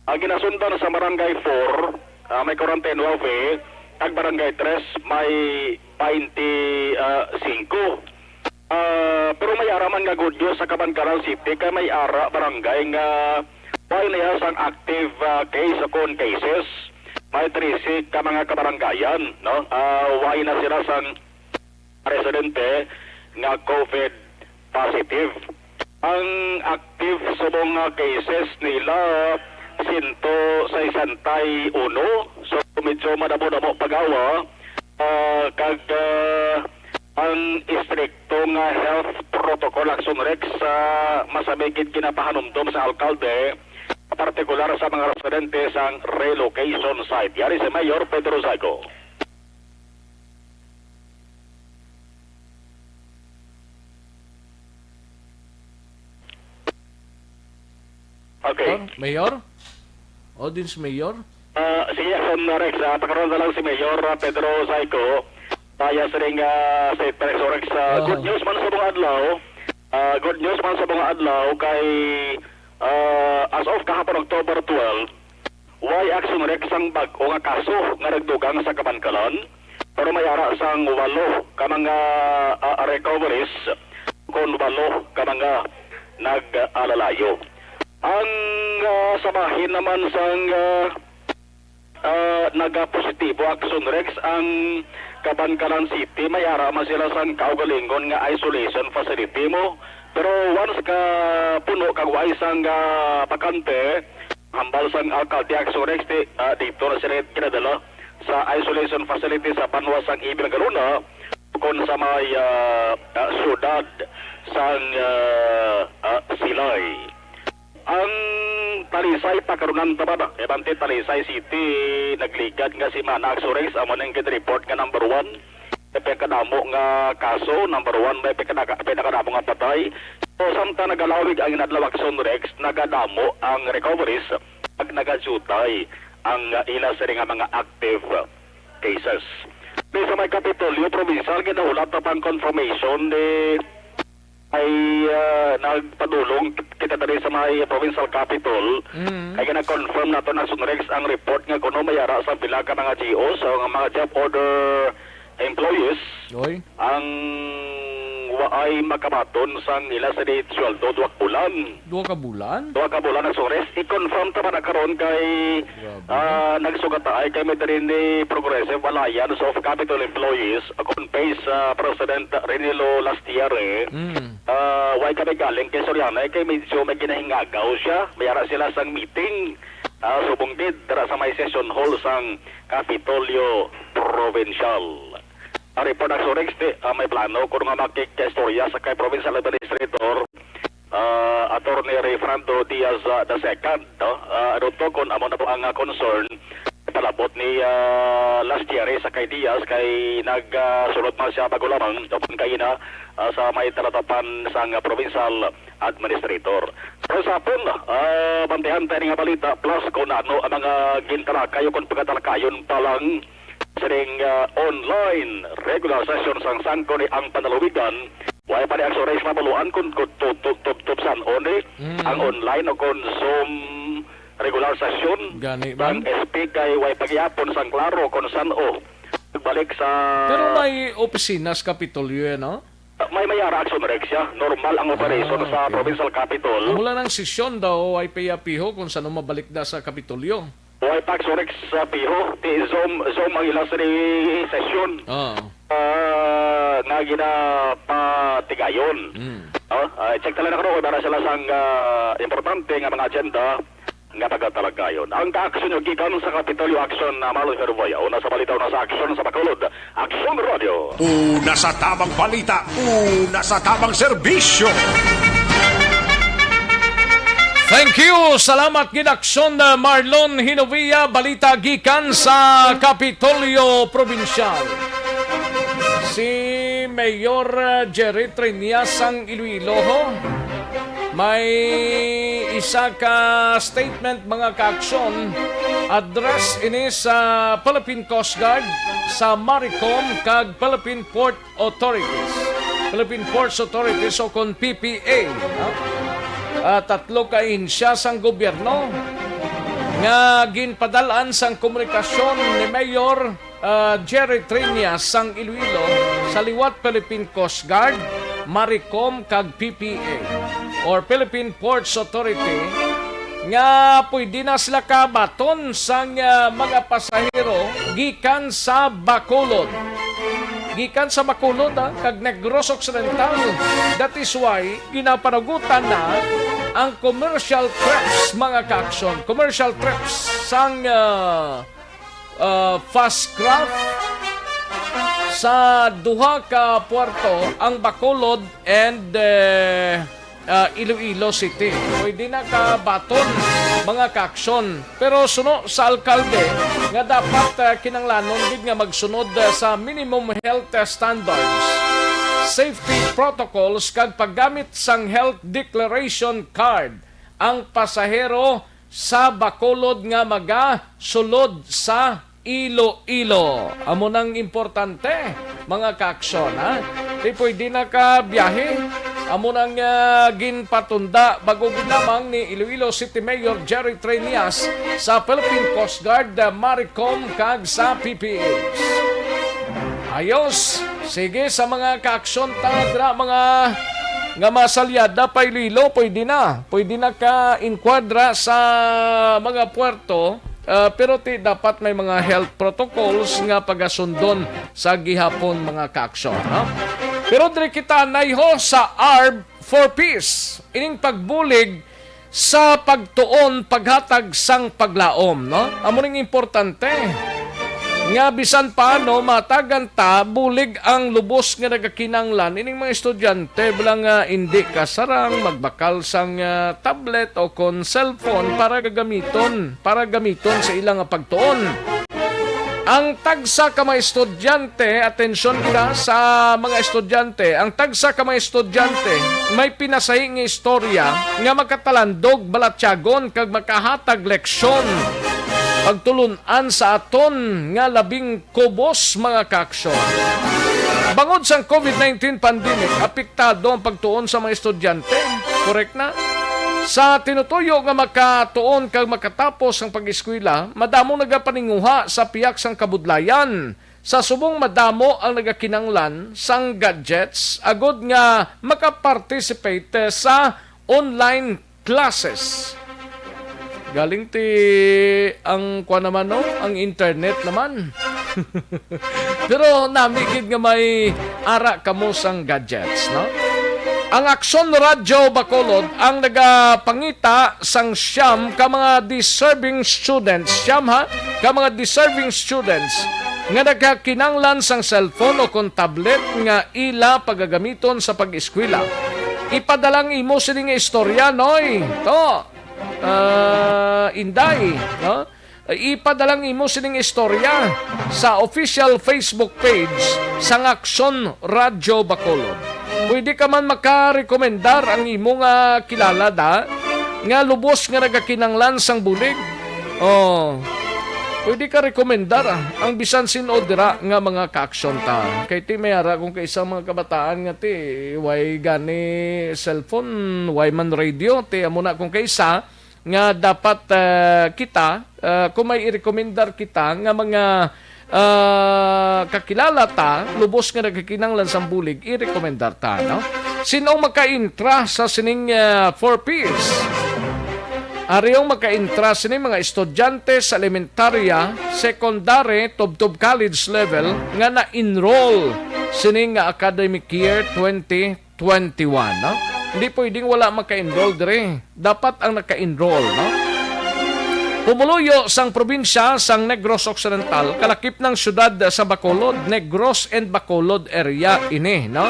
Ang ginasundan sa Barangay four, ah, may quarantine welfare, kag Barangay tres may twenty-five. Ah, pero may ara man nga good news sa Kabankalan City, kay may ara barangay nga wala niya sang active, ah, case o kon cases. May trese ka mga kabarangayan, no? Ah, wala na sila sang residente nga COVID positive. Ang active subong nga cases nila, sento sesenta y uno. So, medyo madamo-damo pagawa. Ah, kag, ah, ang istrikto nga health protocol, Action Rex, ah, masabay gid ginapahanumdom sa alkalde, partikular sa mga residente sang relocation site. Yari si Mayor Pedro Zayco. Okay. Mayor? Mayor? Audience Mayor? Ah, sige, Action Rex, ah, pakaron na lang si Mayor, ah, Pedro Zayco. Kaya sining, ah, si Rex Orex, ah, Oo. Good news man sa mga adlaw. Ah, good news man sa mga adlaw kay, ah, as of kahapon, October twelve, way, Action Rex, ang bag-o nga kaso nga nagdugang sa Kabankalan, pero may ara sang walo ka mga, ah, recoveries kon walo ka mga nag-alalayo. Ang, ah, sa bahin naman sang, ah, ah, nagapositibo, Action Rex, ang Kabankalan City, may ara man sila sang kaugalingon nga isolation facility mo. Pero once ka puno kag way sang, ah, bakante, hambal sang alkalde, Action Rex, di, ah, dito na sila ginadala sa isolation facility sa banwa sang Ibil Garona, kon sa may, ah, ah, siyudad sang, ah, ah, Silay. Ang Talisay, pakarunan ta ba? Kay bante Talisay City, nagligad nga semana, Action Rex, amo ning gid report nga number one. May pinakadamo nga kaso, number one, may pinaka-, pinakadamo nga patay. So, samtang nagalawig ang inadlaw, Action Rex, nagadamo ang recoveries, ag nagajutay ang, uh, ila sini nga mga active cases. Di sa may Kapitolyo Provincial, ginahulat na pang confirmation ni ay, uh, nagpadulong kita diri sa may provincial capitol. Mm. Kay gina-confirm nato na, Action Rex, ang report nga kuno may ara sa pila ka mga G O, sa mga job order employees, Oy. Ang waay makabaton sang ila sini sweldo duha ka bulan. Duha ka bulan? Duha ka bulan, Action Rex. I-confirm ta ba na karon kay, Grabe. Ah, nagsugat ta ay kay may diri ni Progressive Alliance of Capitol Employees, akon base, ah, President Renilo Lastiere. Mm. Ah, way kami galing kay Soriano, eh, kay medyo may ginahingagaw siya. May ara sila sang meeting, ah, subong gid dira sa may session hall sang Kapitolyo Provincial. Ang report, Action Rex, ti, ah, may plano kuno nga makig-istorya sa kay Provincial Administrator, ah, Attorney Rayfrando Diaz, ah, the second, no? Ah, ano to, kung amo na to ang, ah, concern, palabot ni, ah, Lastiere sa kay Diaz, kay nag, ah, sulod man siya bago lamang, upon kaina, ah, sa may talatapan sang, ah, provincial administrator. Pero sa hapon, ah, bantihan tayo nga balita, plus kung ano ang mga gintalakay o kung pagkatalakayon pa lang sining, ah, online regular session sang Sangguniang Panlalawigan, wala pa ni Action Rex mabaluan kung, kung tu-, tu-, tubtob san-o ni Mm. ang online o kung Zoom regular session Gani sang man. S P kay way pagyapon sang klaro kung san-o. Balik sa Pero may opisina sa Kapitolyo, eh, no? May may ara action, Rex, ya. Normal ang operation Ah, sa okay. Provincial Capitol. Amo lang ang sesyon daw, ay payapiho kung saan mabalik na sa Kapitolyo. Way pa action, Rex, sa piho. Ti Zoom, Zoom ang ilang sini session. Oo. Ah, nga ginapatigayon. Mm. Oh, ah, check talaga ko kung para sila sang, ah, importante nga mga agenda nga pagatalagayon. Ang ka-action nyo gikan sa Kapitolyo Action, ah, Marlon Herboya. Una sa balita, una sa action sa Bacolod. Action Radio. Una sa tabang balita, una sa tabang serbisyo. Thank you. Salamat gid, Action, uh, Marlon Hinovia. Balita gikan sa Kapitolyo Probinsyal. Si Mayor, uh, Jerry Triñas sang Iloilo, ho, may isa ka statement, mga ka-action. Address ini sa Philippine Coast Guard, sa Maricom, kag Philippine Port Authorities, Philippine Ports Authorities, o kon P P A, no? Ah, tatlo ka ahensya sang gobyerno nga ginpadal-an sang komunikasyon ni Mayor, ah, Jerry Triñas sang Iloilo sa liwat Philippine Coast Guard, Maricom, kag P P A, or Philippine Ports Authority, nga pwede na sila kabaton sang, ah, mga pasahero gikan sa Bacolod. Gikan sa Bacolod, ah, kag Negros Occidental. That is why ginapanagutan na ang commercial trips, mga ka-action. Commercial trips sang, ah, ah, fast craft sa duha ka puerto, ang Bacolod and, eh, ah, Iloilo City. Pwede na kabaton, mga ka-action. Pero suno sa alkalde nga dapat, ah, kinanglanon gid nga magsunod, ah, sa minimum health, ah, standards, safety protocols, kag paggamit sang health declaration card ang pasahero sa Bacolod nga magasulod sa Iloilo. Amo nang importante, mga ka-action, ha? Di pwede na ka biyahe. Amo nang, ah, ginpatunda bag-o gid lamang ni Iloilo City Mayor Jerry Triñas sa Philippine Coast Guard, ah, Maricom, kag sa P P H. Ayos. Sige, sa mga ka-action ta dira, mga nga masalyada pa Iloilo, pwede na. Pwede na ka inkwadra sa mga puerto, ah, pero ti dapat may mga health protocols nga pagasundon sa gihapon, mga ka-action, ha? Pero diri kita nayho sa Arb for Peace. Ining pagbulig sa pagtuon, paghatag sang paglaom, no? Amo ning importante nga bisan paano matagan ta bulig ang lubos nga nagakinahanglan ining mga estudyante, bala nga indi kasarang magbakal sang, ah, tablet o kon cellphone para gagamiton, para gamiton sa ila nga pagtuon. Ang tagsa ka mga estudyante, atensyon kita sa mga estudyante, ang tagsa ka mga estudyante may pinasahi nga istorya nga makatalandog, balatyagon, kag makahatag leksyon, pagtulon-an sa aton nga labing kubos, mga ka-action. Bangod sang COVID nineteen pandemic, apektado ang pagtuon sa mga estudyante. Korek na? Sa tinutuyo nga makatuon kag makatapos ang pag-eskwela, madamo nagapaninguha sa pihak sang kabudlayan. Sa subong, madamo ang nagakinanglan sang gadgets agod nga makaparticipate sa online classes. Galing ti ang kwa naman, no? Ang internet naman. Pero nami gid nga may ara kamo sang gadgets, no? Ang Aksyon Radyo Bacolod ang nagapangita sang siyam ka mga deserving students, siyam ha, ka mga deserving students nga nagakinanglan sang cellphone o kon tablet nga ila pagagamiton sa pag-eskwela. Ipadala ang imo sini nga istorya, Noy. To, ah, Inday, no? Ipadala ang imo sining istorya sa official Facebook page sang Aksyon Radyo Bacolod. Pwede ka man makarekomendar ang imo nga kilala da nga lubos nga nagakinanglan sang bulig. Oh, pwede ka rekomendar, ah, ang bisan sin-o dira nga mga kaaksyon ta. Kay ti may ara kung kaisa mga kabataan nga ti way gani cellphone, way man radio, ti amo na kung kaisa nga dapat, ah, kita, ah, kung may irekomendar kita nga mga, ah, kakilala ta, lubos nga nagkakinahanglan sang bulig, i-rekomendar ta, no? Sino ang makaintra sa sining, ah, four Ps? Ari ang makaintra sini mga estudyante sa elementarya, secondary, tubtob college level nga na-enroll sini nga academic year twenty twenty-one, no? Hindi pwedeng wala maka-enroll dire. Dapat ang naka-enroll, no? Pumuluyo sang probinsya sang Negros Occidental, kalakip ng siyudad sa Bacolod, Negros and Bacolod area ini, no?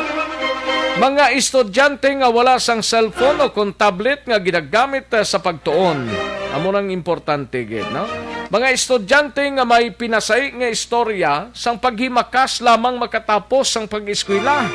Mga estudyante nga wala sang cellphone o kon tablet nga ginagamit, eh, sa pagtuon. Amo nang importante gid, no? Mga estudyante nga may pinasay nga istorya sang paghimakas lamang makatapos sang pag-eskwela.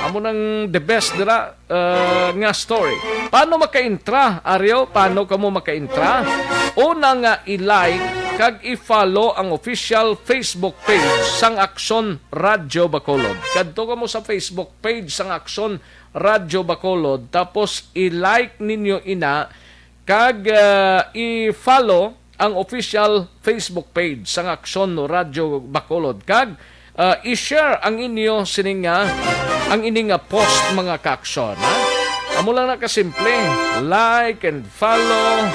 Amo nang the best dira, uh, nga story. Paano makaintra, Ariel? Paano kamo makaintra? Una nga, i-like kag i-follow ang official Facebook page sang Aksyon Radyo Bacolod. Kadto kamo sa Facebook page sang Aksyon Radyo Bacolod, tapos i-like ninyo ina, kag, ah, i-follow ang official Facebook page sang Aksyon Radyo Bacolod, kag, ah, i-share ang inyo sining nga, ang ini nga post, mga kaaksyon, ha? Amo lang na kasimple. Like and follow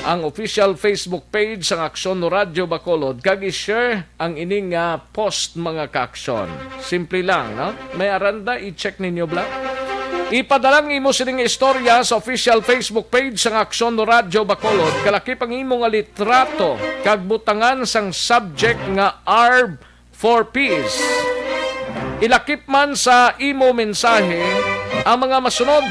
ang official Facebook page sang Aksyon Radyo Bacolod, kag i-share ang ini nga post, mga kaaksyon. Simple lang, no? May aranda, i-check ninyo bala. Ipadala ang imo sining istorya sa official Facebook page sang Aksyon Radyo Bacolod. Kalakip ang imo nga litrato kag butangan sang subject nga Arb for Peace. Ilakip man sa imo mensahe ang mga masunod.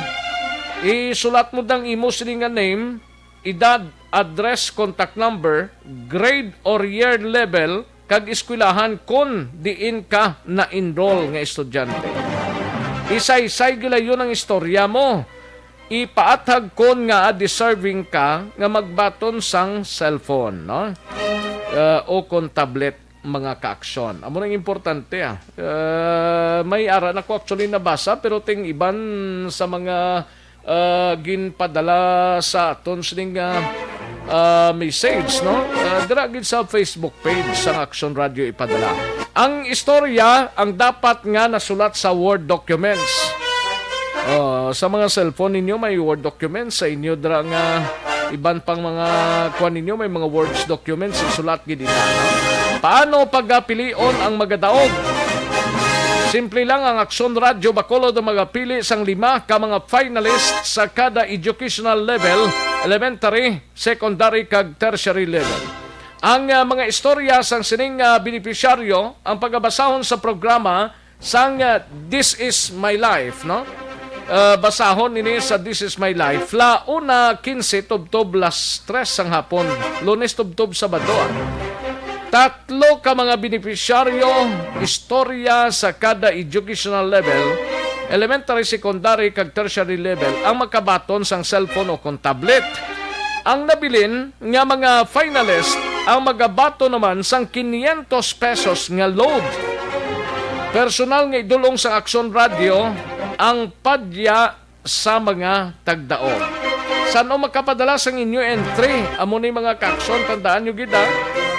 Isulat mo dang imo sini nga name, edad, address, contact number, grade or year level, kag eskwelahan kon diin ka na-enroll nga estudyante. Isaysay gilayon ang istorya mo. Ipaathag kon nga deserving ka nga magbaton sang cellphone, no? Uh, o kon tablet, mga kaaksyon. Amo nang importante, ah. Uh, may ara na ko actually nabasa, pero ting iban sa mga, uh, ginpadala sa aton sining, uh, uh, message, no? Uh, dira gid sa Facebook page sang Aksyon Radyo ipadala. Ang istorya ang dapat nga nasulat sa Word documents. Uh, sa mga cellphone ninyo, may Word documents. Sa inyo dira nga iban pang mga kuan ninyo, may mga Words documents, isulat gid ina, no? Paano pagapilion ang magadaog? Simple lang, ang Aksyon Radyo Bacolod ang magapili sang lima ka mga finalists sa kada educational level, elementary, secondary, kag tertiary level. Ang, ah, mga istorya sang sining, ah, benepisyaryo ang pagabasahon sa programa sang, ah, This Is My Life, no? Ah, basahon ini sa This Is My Life, la una quince tubtob las tres sang hapon, Lunes tubtob Sabado, ah. Tatlo ka mga benepisyaryo, istorya sa kada educational level, elementary, secondary, kag tertiary level, ang makabaton sang cellphone o kon tablet. Ang nabilin nga mga finalist ang magabaton naman sang quinientos pesos nga load. Personal nga idulong sa Aksyon Radyo ang padya sa mga tagdaog. San-o makapadala sang inyo entry? Amo ni, mga kaaksyon, tandaan nyo gid, ha?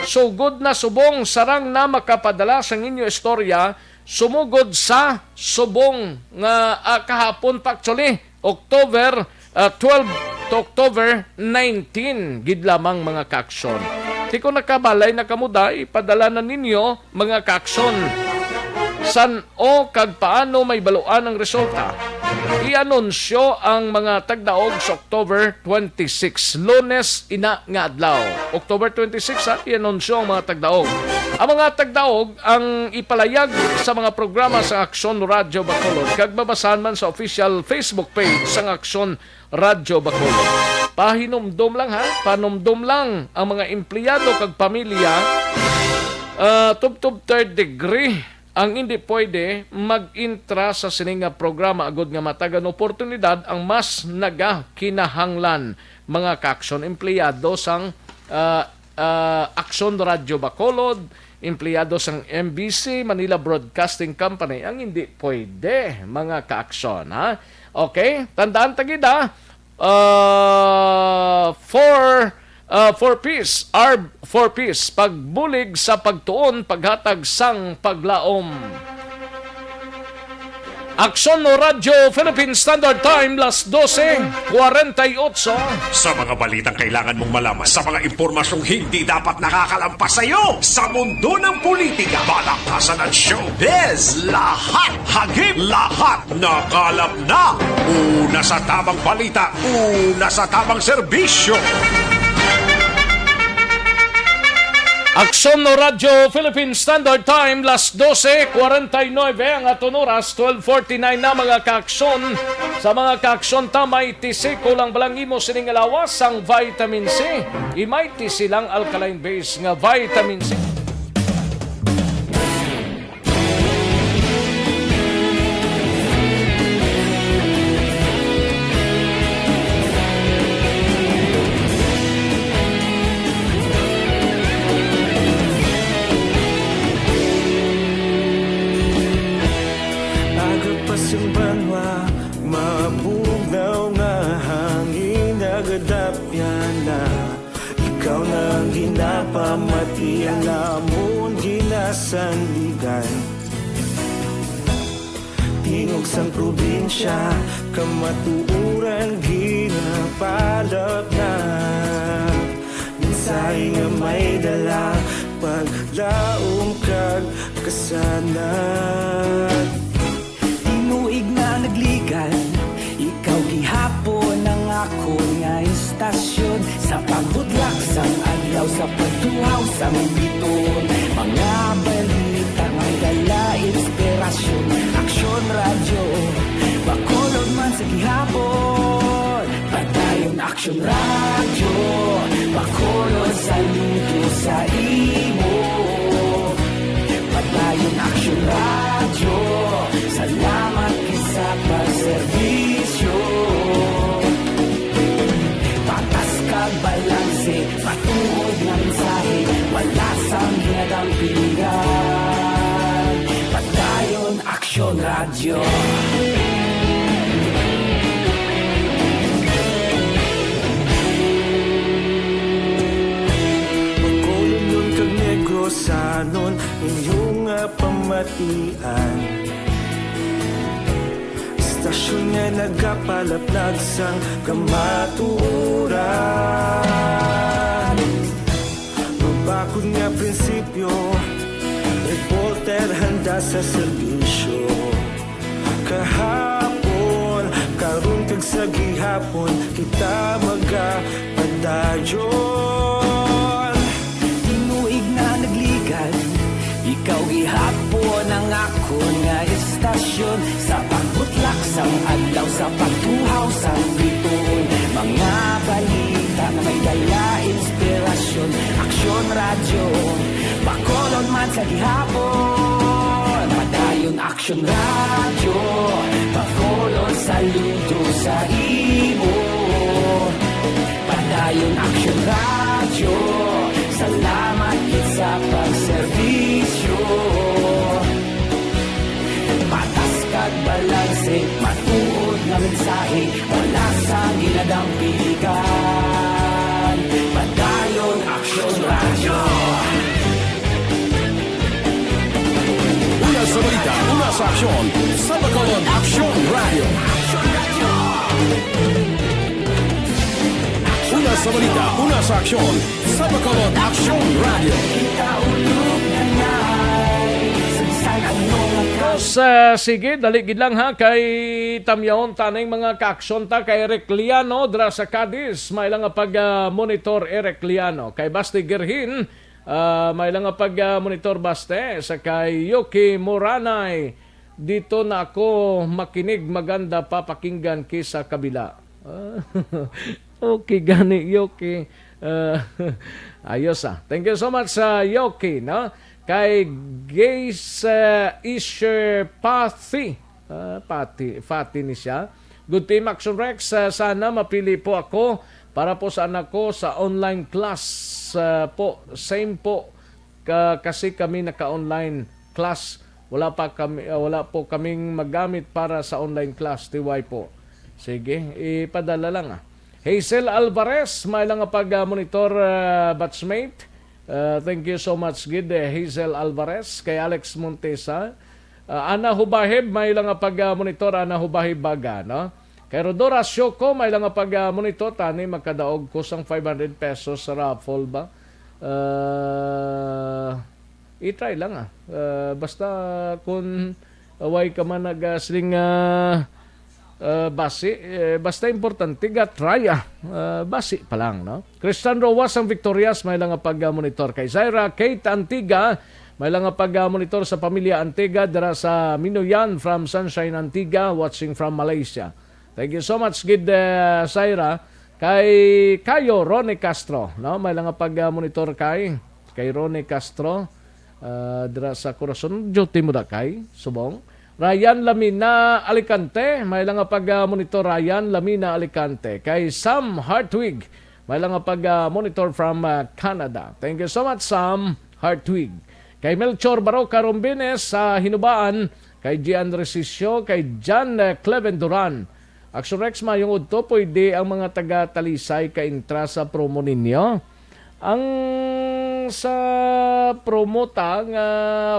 Sugod na subong, sarang na makapadala sang inyo istorya, sumugod sa subong nga, ah, kahapon pa, actually, October, ah, twelve to October nineteen gid lamang, mga kaaksyon. Ti kon nakabalay na kamo, da, ipadala na ninyo, mga kaaksyon. San-o kag paano may baluan ang resulta? I-anunsyo ang mga tagdaog sa October twenty-six, Lunes ina nga adlaw. October twenty-six, ha, i-anunsyo ang mga tagdaog. Ang mga tagdaog ang ipalayag sa mga programa sa Aksyon Radyo Bacolod, kag mabasahan man sa official Facebook page sang Aksyon Radyo Bacolod. Pahinumdom lang, ha, panumdom lang ang mga empleyado kag pamilya, ah, tubtob third degree ang hindi pwede mag-intra sa sini nga programa, agod nga matagan oportunidad ang mas nagakinahanglan, mga kaaksyon. Empleyado sang, ah, ah, Aksyon Radyo Bacolod, empleyado sang M B C, Manila Broadcasting Company, ang hindi pwede, mga kaaksyon, ha? Okay? Tandaan ta gid, ha? Uh, for Ah, for Peace, Arb for Peace, pagbulig sa pagtuon, paghatag sang paglaom. Aksyon no Radyo Philippine Standard Time, las dose kwarenta y ocho. Sa mga balitang kailangan mong malaman, sa mga impormasyong hindi dapat nakakalampas sa iyo, sa mundo ng politika, balakasan at showbiz, lahat, hagip, lahat, nakalap na. Una sa tamang balita, una sa tamang serbisyo. Aksyon no Radyo Philippine Standard Time, las dose kwarenta y nuebe ang aton oras, twelve forty-nine na, mga kaaksyon. Sa mga kaaksyon ta, may T C, kulang ba lang imo sining lawas ang vitamin C? I-may T C lang, alkaline base nga vitamin C. Aga pa sing banwa, mabugnaw nga hangin nagadapyan na. Ikaw na ang ginapamati, ang amon ginasandigan. Tingog sang probinsya, kamatuoran ginapalapna. Mensahe nga may dala, paglaom kag kasanag. Tinuig nga nagligan, ikaw gihapon ang akon nga istasyon. Sa pagbudlak sang adlaw, sa pagtuhaw sang bituon, mga balita may dala inspirasyon. Aksyon Radyo, Bacolod man sa gihapon. Padayon Aksyon Radyo, Bacolod, saludo sa imo. Padayon Aksyon Radyo, salamat gid sa pagserbisyo. Patas kag balanse, matuod nga mensahe, wala sang ginadampigan. Padayon Aksyon Radyo. Bacolodnon kag Negrosanon, inyo nga pamatian. Istasyon nga nagapalaplag sang kamatuoran. Mabakod nga prinsipyo, reporter handa sa serbisyo. Kahapon, karon kag sa gihapon, kita magapadayon. Tinuig nga nagligan, ikaw gihapon ang akon nga istasyon. Sa pagbutlak sang adlaw, sa pagtuhaw sang bituon, mga balita nga may dala inspirasyon. Aksyon Radyo, Bacolod man sa gihapon. Padayon Aksyon Radyo, Bacolod, saludo sa imo. Padayon Aksyon Radyo, salamat gid sa pagserbisyo. Patas kag balanse, matuod nga mensahe, wala sang ginadampigan. Padayon Aksyon Radyo. Una sa balita, una sa aksyon, sa Bacolod Aksyon Radyo. Una sa balita, una sa aksyon, sa Bacolod Aksyon Radyo. Sa, sige, dali gid lang ha, kay tamyahon ta ning mga kaaksyon ta kay Eric Liano dira sa Cadiz. May lang nga pag, ah, monitor, Eric Liano. Kay Basti Gerhin, ah, may lang nga pag, ah, monitor, Baste, sa kay Yuki Moranay. Dito na ako makinig, maganda papakinggan kisa kabila. Ah, okay gani, Yoki. Ah, ayos, ah. Thank you so much sa Yoki, no? Kay Gays, ah, Isher Pathy. Ah, Pathy, Pathy ni siya. Good team, Action Rex. Ah, sana mapili po ako para po sa anak ko sa online class, ah, po. Same po. Ka-, kasi kami naka-online class. Wala pa kami, ah, wala po kaming magamit para sa online class. T Y po. Sige, ipadala lang, ah. Hazel Alvarez, may lang nga pag-, ah, monitor, ah, batchmate. Ah, thank you so much gid, eh, Hazel Alvarez. Kay Alex Montesa, ah, Ana Hubahib, may lang nga pag-, ah, monitor, Ana Hubahib Baga, no? Kay Rodora Sioco, may lang nga pag-, ah, monitor, tani makadaog ko sang five hundred pesos sa raffle ba? Ah, i-try lang, ah. Ah, basta kung way ka man nag, ah, siling, ah, ah, basi, eh, basta importante ga try, ah. Ah, basi pa lang, no? Christian Roa sang Victorias, may lang nga pag, ah, monitor. Kay Zaira Kate Antiga, may lang nga pag, ah, monitor sa pamilya Antiga dira sa Minuyan from Sunshine, Antiga, watching from Malaysia. Thank you so much gid, eh, Zaira. Kay Kayo Ronnie Castro, no? May lang nga pag, ah, monitor kay kay Ronnie Castro, ah, dira sa Corazon. Duty mo da kay subong. Ryan Lamina Alicante, may lang nga pag, ah, monitor, Ryan Lamina Alicante. Kay Sam Hartwig, may lang nga pag, ah, monitor from, ah, Canada. Thank you so much, Sam Hartwig. Kay Melchor Baroca Rombines sa Hinubaan, kay Gian Resisio, kay John, eh, Cleven Duran. Action Rex, mayong udto, pwede ang mga taga Talisay ka intra sa promo ninyo? Ang sa promo ta nga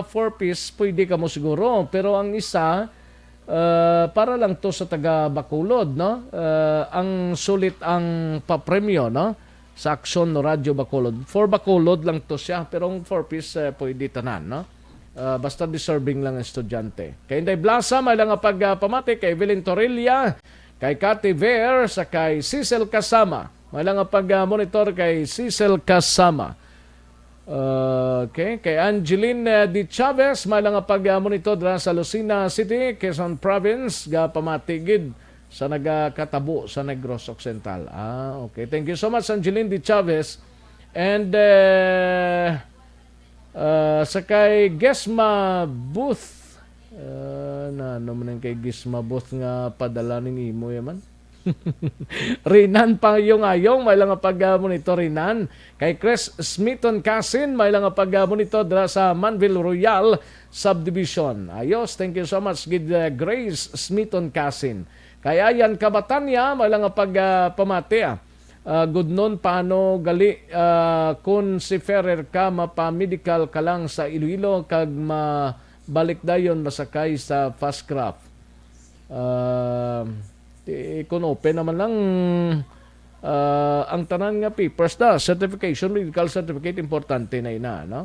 four piece, pwede kamo siguro, pero ang isa, ah, para lang to sa taga Bacolod, no? Ah, ang sulit ang papremyo, no? Sa Aksyon Radyo Bacolod. For Bacolod lang to siya, pero ang four piece, eh, pwede tanan, no? Ah, basta deserving lang ang estudyante. Kay Inday Blasa, may lang nga pag, ah, pamati kay Evelyn Torilla, kay Cathy Ver, sa kay Cecil Kasama. May lang nga pag, ah, monitor kay Cecil Kasama. Okay, kay Angeline, eh, D. Chavez, may lang nga pag, ah, monitor dira sa Lucena City, Quezon Province, ga pamati gid sa nagakatabo sa Negros Occidental. Ah, okay. Thank you so much, Angeline D. Chavez. And, eh, ah, sa kay Gesma Booth, ah, na, ano man ang kay Gesma Booth nga padala ning imo, yaman? Rinan Pangayong-ayong, may lang nga pag, ah, monitor, Rinan. Kay Chris Smithon Casin, may lang nga pag, ah, monitor dira sa Manville Royal Subdivision. Ayos, thank you so much, gid, ah, Grace Smithon Casin. Kay Ayan Kabatanya, may lang nga pag, ah, pamati, ah. Ah, gudnon, paano gali, ah, kun si Ferrer ka, mapa-medical ka lang sa Iloilo kag mabalik dayon masakay sa fast craft? Ah, ti-, kun open naman lang, ah, ang tanan nga papers da, certification, medical certificate, importante na ina, no?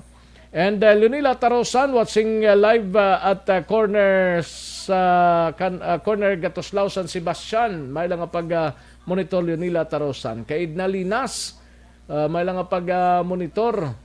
And, uh, Leonila Tarosan watching, uh, live, uh, at, uh, corner sa kan-, uh, corner Gatoslao, San Sebastian. May lang nga pag, uh, monitor, Leonila Tarosan. Kay Edna Linas, uh, may lang nga pag, uh, monitor.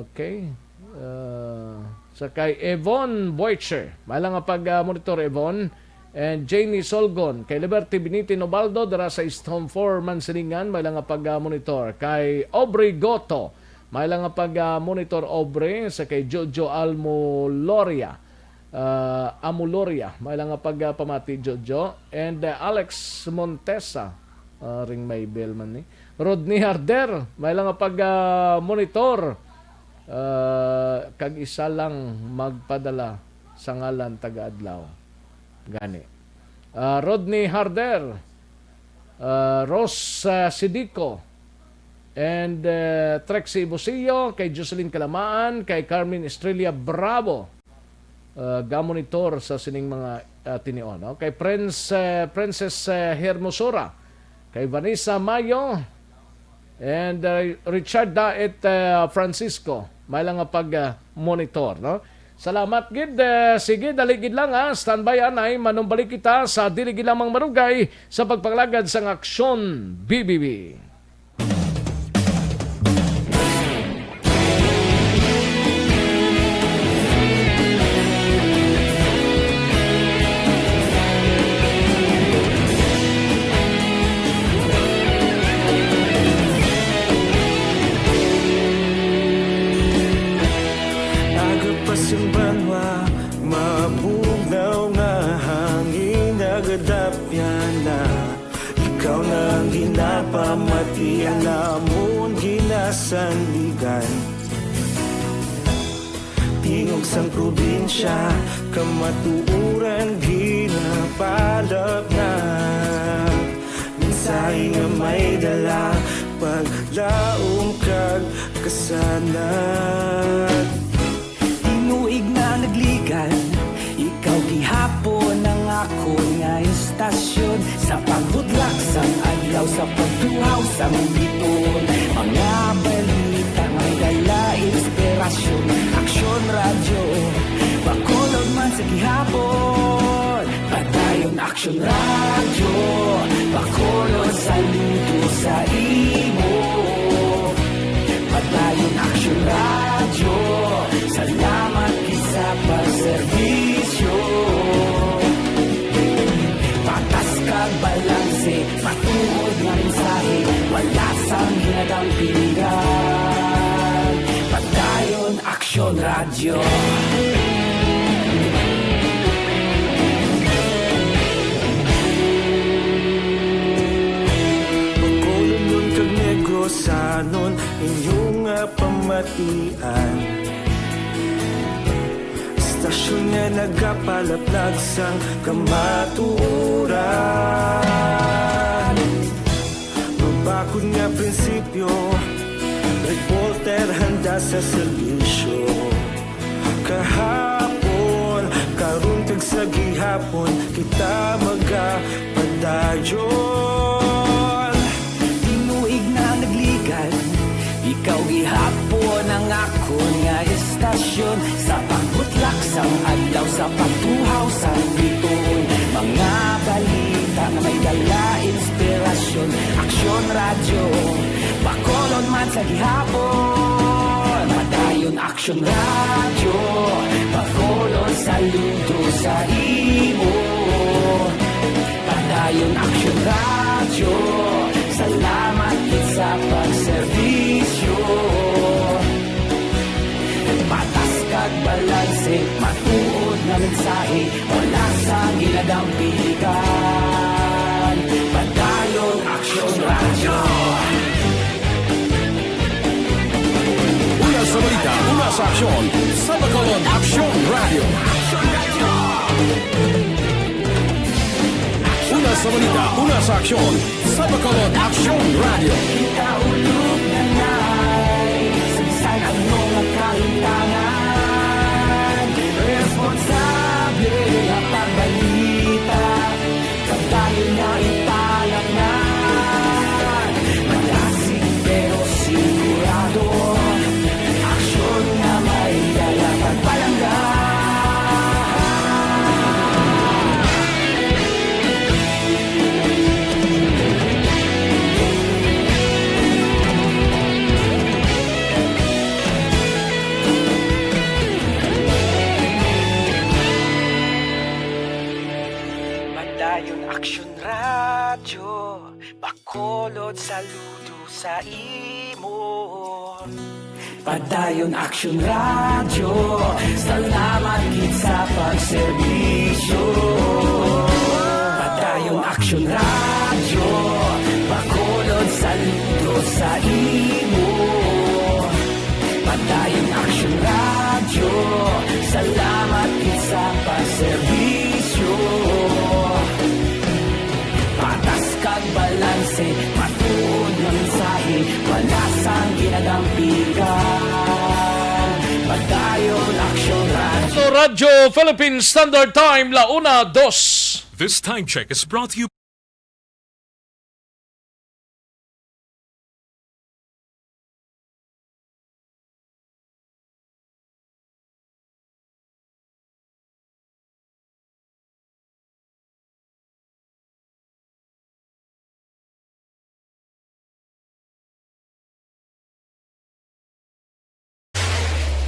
Okay. Uh, sa kay Evon Boycher. May lang nga pag, uh, monitor, Evon. And Janie Solgon. Kay Liberty Binitin Obaldo, dira sa East Home four, Mansilingan, may lang nga pag, uh, monitor. Kay Aubrey Goto, may lang nga pag, ah, monitor, Aubrey, sa kay Jojo Almoloria, ah, Amoloria, may lang nga pag, ah, pamati, Jojo, and, ah, Alex Montesa, ah, ring Maybel man ni. Rodney Harder, may lang nga pag, ah, monitor, ah, kag isa lang magpadala sa ngalan taga-adlaw. Gani. Ah, Rodney Harder, ah, Rose, ah, Sidico, and, ah, Trexie Busio, kay Jocelyn Calamaan, kay Carmen Estrella Bravo, ah, gamonitor sa sining mga, ah, tinion, no? Kay Prince, ah, Princess, ah, Hermosura, kay Vanessa Mayo, and, uh, Richard Daet, uh, Francisco, may lang nga pag, uh, monitor, no? Salamat gid. Uh, sige, dali gid lang, ha. Standby anay, manumbalik kita sa dili gid lamang marugay sa pagpangalagad sang Aksyon B B B. Aga pa sing banwa, mabugnaw nga hangin, nagadapyan na. Ikaw na ang ginapamati, ang amon ginasandigan. Tingog sang probinsya, kamatuoran ginapalapnap. Mensahe Ay nga may dala, paglaom kag kasanag. Tinuig na nagligan, ikaw gihapon ang akon nga istasyon. Sa pagbudlak sang adlaw, sa pagtuhaw sang bituon, mga balita may dala inspirasyon. Aksyon Radyo, Bacolod man sa gihapon. Padayon Aksyon Radyo, Bacolod, saludo sa imo. Padayon Aksyon Radyo, salamat gid sa pagserbisyo. Patas kag balanse, matuod nga mensahe, wala sang ginadampigan. Padayon Aksyon Radyo. Bacolodnon kag Negrosanon, inyo nga pamatian. Istasyon nga nagapalaplag sang kamatuoran. Mabakod nga prinsipyo, reporter handa sa serbisyo. Kahapon, karon kag sa gihapon, kita magapadayon. Tinuig na nagligan, ikaw gihapon ang akon nga istasyon. Sa pagbutlak sang adlaw, sa pagtuhaw sang bituon, mga balita nga may dala inspirasyon. Aksyon Radyo, Bacolod man sa gihapon. Padayon Aksyon Radyo, Bacolod, saludo sa imo. Padayon Aksyon Radyo, salamat gid sa pagserbisyo. Patas kag balanse, matuod nga mensahe, wala sang ginadampigan. Padayon Aksyon Radyo. Una sa balita, una sa aksyon, sa Bacolod Aksyon Radyo. Una sa balita, una sa aksyon, sa Bacolod Aksyon Radyo. Kita ulog na nai, sa bisan ano nga kahintangan, responsable nga pagbalita. Padayon na italagnan, malasig pero sigurado. Aksyon nga may dala pagpalangga. Padayon Aksyon Radyo, Bacolod, saludo sa imo. Padayon Aksyon Radyo, salamat gid sa pagserbisyo. Padayon Aksyon Radyo, Bacolod, saludo sa imo. Padayon Aksyon Radyo, salamat gid sa pagserbisyo. Patas kag balanse, matuod nga mensahe, wala sang ginadampigan. Padayon Aksyon Radyo. Radyo Philippine Standard Time, la una dos. This time check is brought to you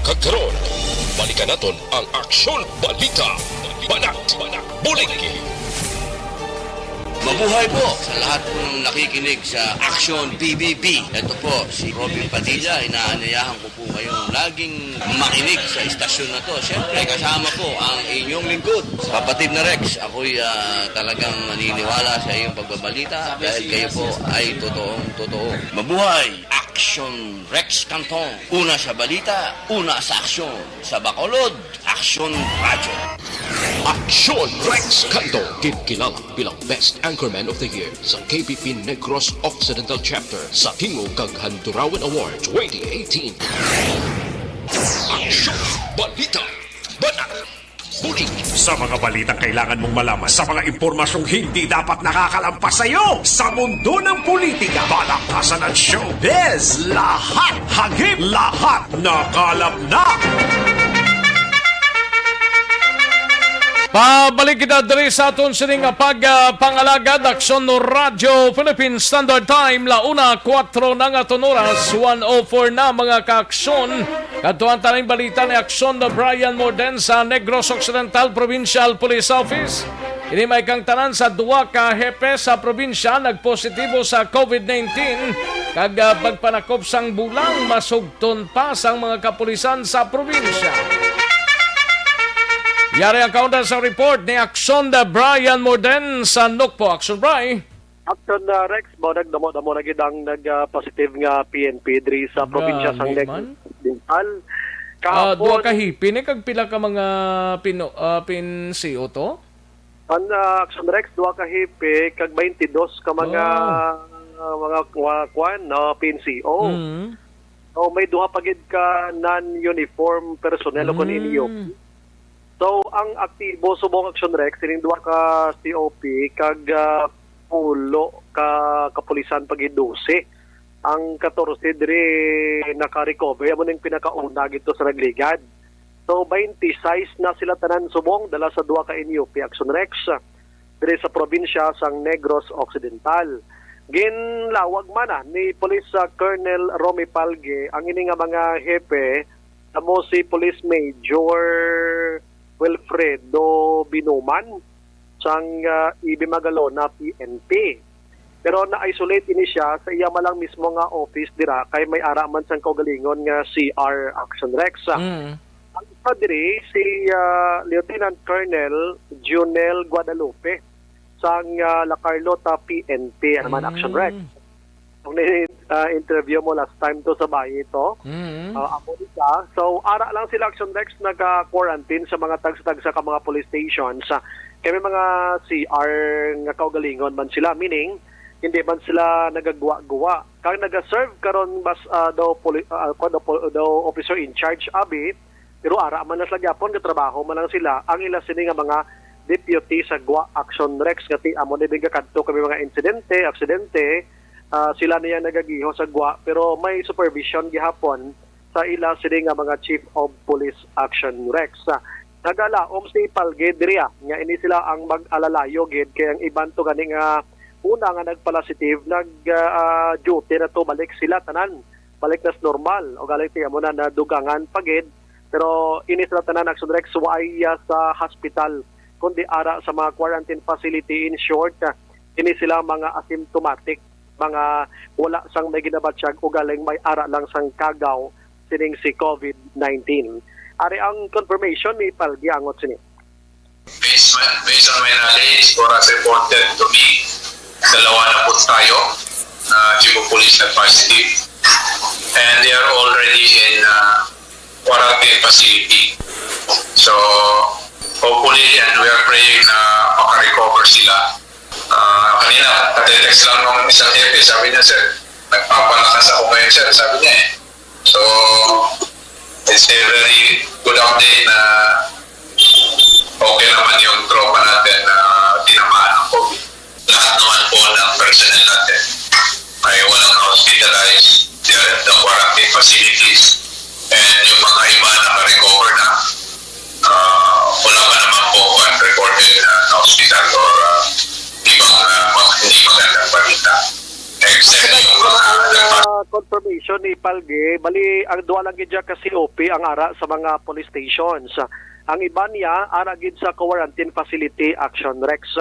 Kag karon, balikan naton ang Aksyon Balita. Banat, Bulig. Mabuhay po sa lahat po ng nakikinig sa Aksyon P B B. Ito po si Robin Padilla. Inaanyayahan ko po kayong laging makinig sa istasyon na to. Siyempre, kasama po ang inyong lingkod, kapatid na Rex. Ako'y, ah, talagang naniniwala sa iyong pagbabalita dahil kayo po ay totoong totoo. Mabuhay! Aksyon Rex Canton. Una sa balita, una sa aksyon. Sa Bacolod, Aksyon Radyo. Aksyon Rex Canto, ginkilala bilang Best Anchorman of the Year sa K P P Negros Occidental Chapter sa Tingog kag Handurawan Award twenty eighteen. Aksyon, balita, banat, bulig. Sa mga balitang kailangan mong malaman, sa mga impormasyong hindi dapat nakakalampas sa iyo, sa mundo ng politika, balaktasan at showbiz, lahat hagip, lahat nakalap na. Pabalik kita diri sa aton sining nga pag, ah, pangalagad, Aksyon Radyo Philippine Standard Time, la una kuwatro na nga aton oras, one oh four na, mga kaaksyon. Kadtuan ta ning balita ni Aksyon na Brian Morden sa Negros Occidental Provincial Police Office. Ini may kang tanan sa duha ka hepe sa probinsya nagpositibo sa covid nineteen, kag, ah, pagpanakop sang bulang masugton pa sang mga kapulisan sa probinsya. Yari ang kaunta sa report ni Aksyon da Brian Morden sa Nukpo. Aksyon, Bri. Aksyon, uh, Rex, mo nagdamo-damo na gid ang nag, uh, positive nga P N P diri sa probinsya sang Grabe Negros man. Occidental. Ah, duha Kahapon, ka hipi ni kag pila ka mga pino-, ah, pin-C O to? An, ah, Aksyon Rex, duha ka hipi kag twenty-dos ka mga, Wow. ah, mga, mga kwan, no, P N C O. Mm. So, may duha pa gid ka non-uniform personnel o kung Mm. N U P. So, ang aktibo subong, Aksyon Rex, sining duha ka C O P kag, ah, pulo ka kapulisan pa gid, dose. Ang katorse diri naka-recover, amo ning pinakauna gid to sa nagligad. So, twenty-six na sila tanan subong dala sa duha ka N U P, Aksyon Rex, diri sa probinsya sang Negros Occidental. Ginlawag man na ni Police, ah, Colonel Romy Palge ang ini nga mga hepe, amo si Police Major Wilfredo Binuman sang, ah, E B Magalona P N P. Pero na-isolate ini siya sa iya man lang mismo nga office dira, kay may ara man sang kaugalingon nga C R, Aksyon Rex. Mm. Ang isa diri si, ah, Lieutenant Colonel Junel Guadalupe sang, ah, La Carlota P N P, ano man, Aksyon Rex. Mm. Kung ni, ah, interview mo last time to sa bayi to, Mm. ah, amo ni siya. So, ara lang sila, Aksyon Rex, naka-quarantine sa mga tagsa-tagsa ka mga police stations. Ah, kay may mga C R nga kaugalingon man sila, meaning, hindi man sila nagagwa-gwa. Kag nagaserve karon mas, ah, daw poli-, ah, kwan daw pol-, daw officer in charge, abi, pero ara man na sila gyapon, gatrabaho man lang sila. Ang ila sini nga mga deputy sa gwa, Aksyon Rex, nga ti amo ni bigakadto kami mga insidente, aksidente, ah, sila niya nagagiho sa gwa, pero may supervision gihapon sa ila sini nga mga chief of police, Aksyon Rex. Ah, nagalaom si Palge diri, ah, nga ini sila ang mag-alalayo gid, kay ang iban to gani nga una nga nagpalasitive, nag, ah, duty na to, balik sila tanan, balik nas normal, o galing ti amo na nadugangan pa gid. Pero ini sila tanan, Aksyon Rex, way, ah, sa hospital, kundi ara sa mga quarantine facility. In short, ah, ini sila mga asymptomatic, mga wala sang may ginabatyag o galing may ara lang sang kagaw sining si covid nineteen. Ari ang confirmation ni Palge angot sini. Based, based on my knowledge, or as reported to me, dalawa na po tayo na chief of police na positive. And they are already in, uh, quarantine facility. So, hopefully, and we are praying na makarecover sila. Ah, kanina, katext lang nung isang hepe, sabi niya, "Sir, nagpapalakas ako ngayon, sir," sabi niya eh. So, it's a very good update na okay naman yung tropa natin na tinamaan ng covid. Lahat naman po ng personnel natin ay walang hospitalized. They are in the quarantine facilities. And yung mga iba naka-recover na. Ah, wala pa naman po, ah, reported na na hospital or, ah, ibang, ah, mga hindi magandang balita. Except yung mga nagpa- Sa confirmation ni Palge, bali, ang duha lang gid dyan ka C O P ang ara sa mga police stations. Ang iba niya, ara gid sa quarantine facility, Action Rex.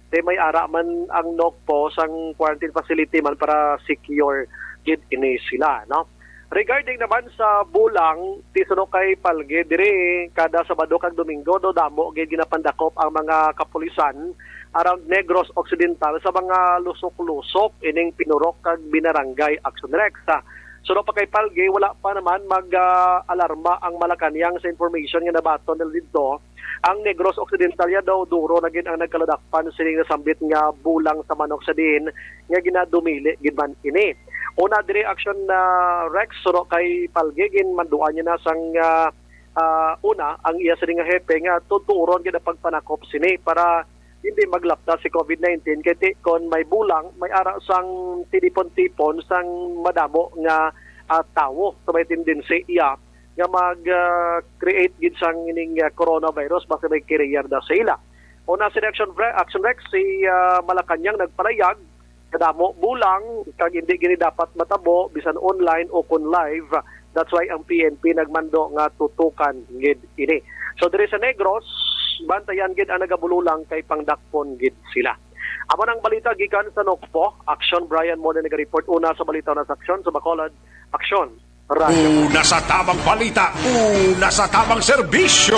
Kay may ara man ang NOCPO sang quarantine facility man para secure gid ini sila, no? Regarding naman sa bulang, ti suno kay Palge, diri kada Sabado kag Domingo, do damo gid ginapandakop ang mga kapulisan around Negros Occidental sa mga lusok-lusok ining Pinurok kag Binarangay, Action Rex. Sa, Suno pa kay Palge, wala pa naman mag-alarma ang Malacañang sa information nga nabaton nila didto. Ang Negros Occidental ya daw duro na gid ang nagkaladakpan sining nasambit nga bulang sa manok sa diin nga ginadumili gid man ini. Una diri, Action, ah, Rex, suno kay Palge, ginmanduan niya na sang, ah, ah, una ang iya sini nga hepe nga tuturon gid ang pagpanakop sini para hindi maglapta si covid nineteen, kay ti kon may bulang, may ara sang tinipon-tipon sang madamo nga, ah, tawo sa may tendency iya nga mag, ah, create gid sang ining, ah, coronavirus basta may carrier na sa ila. Una si Action Re-, Action Rex, si, ah, Malacañang nagpalayag kadamo bulang kag hindi gini dapat matabo bisan online o kon live. That's why ang P N P nagmando nga tutukan gid ini. So diri sa Negros, bantayan gid ang nagabululang kay pangdakpon gid sila. Amo nang balita gikan sa Nokpo. Action, Brian Mone naga-report. Una sa balita na sa Action sa Bacolod. Action, Radyo. Una sa tamang balita, una sa tamang serbisyo.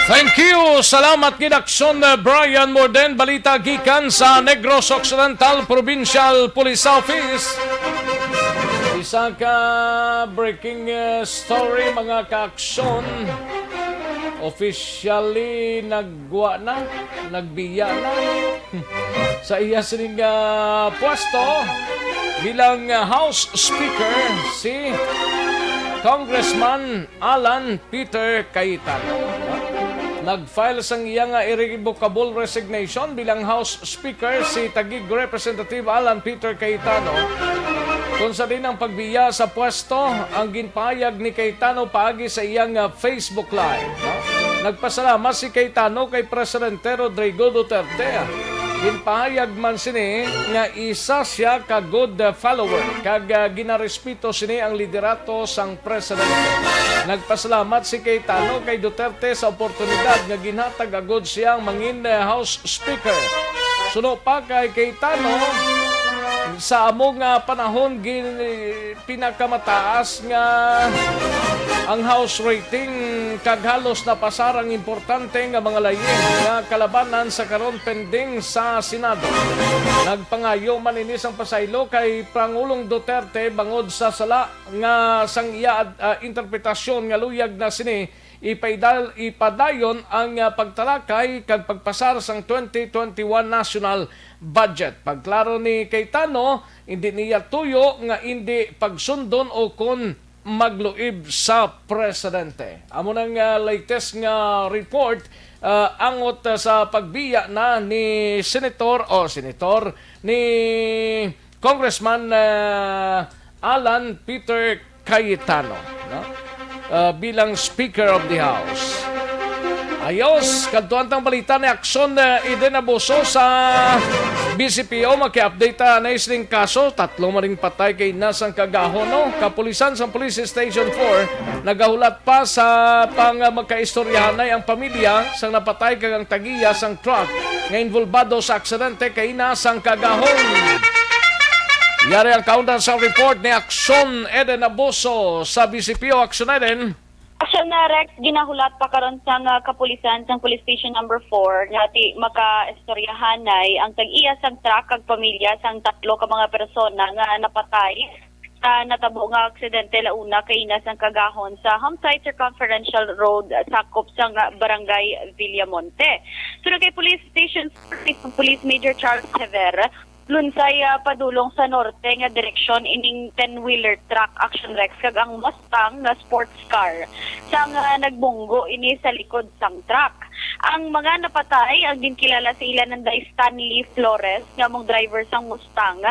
Thank you. Salamat gid, Action, uh, Brian Morden. Balita gikan sa Negros Occidental Provincial Police Office. Isa ka breaking, uh, story, mga ka-Action. Officially nagwa na, nagbiya na sa iya sining, ah, pwesto bilang, ah, House Speaker si Congressman Alan Peter Cayetano. Nag-file sang iya nga irrevocable resignation bilang House Speaker si Taguig Representative Alan Peter Cayetano, kung sa din ang pagbiya sa pwesto ang ginpahayag ni Cayetano paagi sa iyang, ah, Facebook Live, no? Nagpasalamat si Cayetano kay Presidente Rodrigo Duterte. Ginpahayag man sini nga isa siya ka good, ah, follower kag, ah, ginarespeto sini ang liderato sang presidente. Nagpasalamat si Cayetano kay Duterte sa oportunidad nga ginhatag agud siyang mangin, ah, House Speaker. Suno pa kay Cayetano, sa amo nga panahon gin-, pinakamataas nga ang House rating kag halos napasar ang importante nga mga laying nga kalabanan sa karon pending sa Senado. Nagpangayo man ini sang pasaylo kay Pangulong Duterte bangod sa sala nga sang iya, ah, interpretasyon nga luyag na sini ipaidal-, ipadayon ang, ah, pagtalakay kag pagpasar sang twenty twenty-one national budget. Pagklaro ni Cayetano, hindi niya tuyo nga indi pagsundon o kon magluib sa presidente. Amo nang, ah, latest nga report, ah, angot, ah, sa pagbiya na ni Senator, o Senator, ni Congressman, ah, Alan Peter Cayetano, no? Ah, bilang Speaker of the House. Ayos, kadtuan tang balita ni Action, ah, Eden Abuso sa B C P O. Maki-update ta na isling kaso. Tatlo maring patay kay nasang kagahon, no? Kapulisan sa Police Station four nagahulat pa sa pang, ah, magkaistoryahanay ang pamilya sang napatay kag ang tagiya sang truck nga involbado sa aksidente kay nasang kagahon. Yari ang kaundan sa report ni Action Eden Abuso sa B C P O. Action Eden. Action na, Rex, ginahulat pa karon sang, ah, kapulisan sang Police Station Number four nga ti makaistoryahanay ang tag-iya sang truck kag pamilya sang tatlo ka mga persona nga napatay sa natabo nga aksidente launa kay ina sang kagahon sa Homsite Circumferential Road, sakop sang Barangay Villamonte. Sunod kay Police Station four, Police Major Charles Javier, lunsay, ah, padulong sa norte nga direksyon ining ten-wheeler truck, Action Rex, kag ang Mustang nga sports car, sang, ah, nagbunggo ini sa likod sang truck. Ang mga napatay, ang ginkilala sa ila nanday Stanley Flores, nga among driver sang Mustang.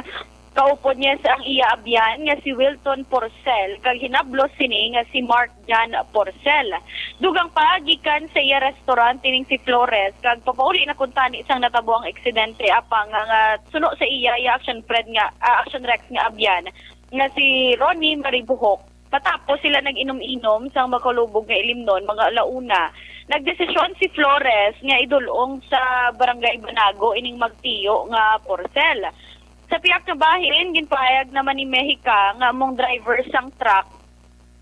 Kaupod niya sa ang iya abyan nga si Wilton Porcel, kag hinablos sini nga si Mark Jan Porcel. Dugang pa, gikan sa iya restaurant ining si Flores, kag papauli na kuntani sang natabo ang aksidente, apang nga, nga suno sa iya, iya Action Fred nga, ah, Action Rex nga abyan, nga si Ronnie Maribuhok. Matapos sila nag-inom-inom sang makalubog nga ilimnon, mga alauna, nagdesisyon si Flores nga idul-ong sa Barangay Banago ining magtiyo nga Porcel. Sa pihak nga bahin, ginpahayag naman ni Mexica nga among driver sang truck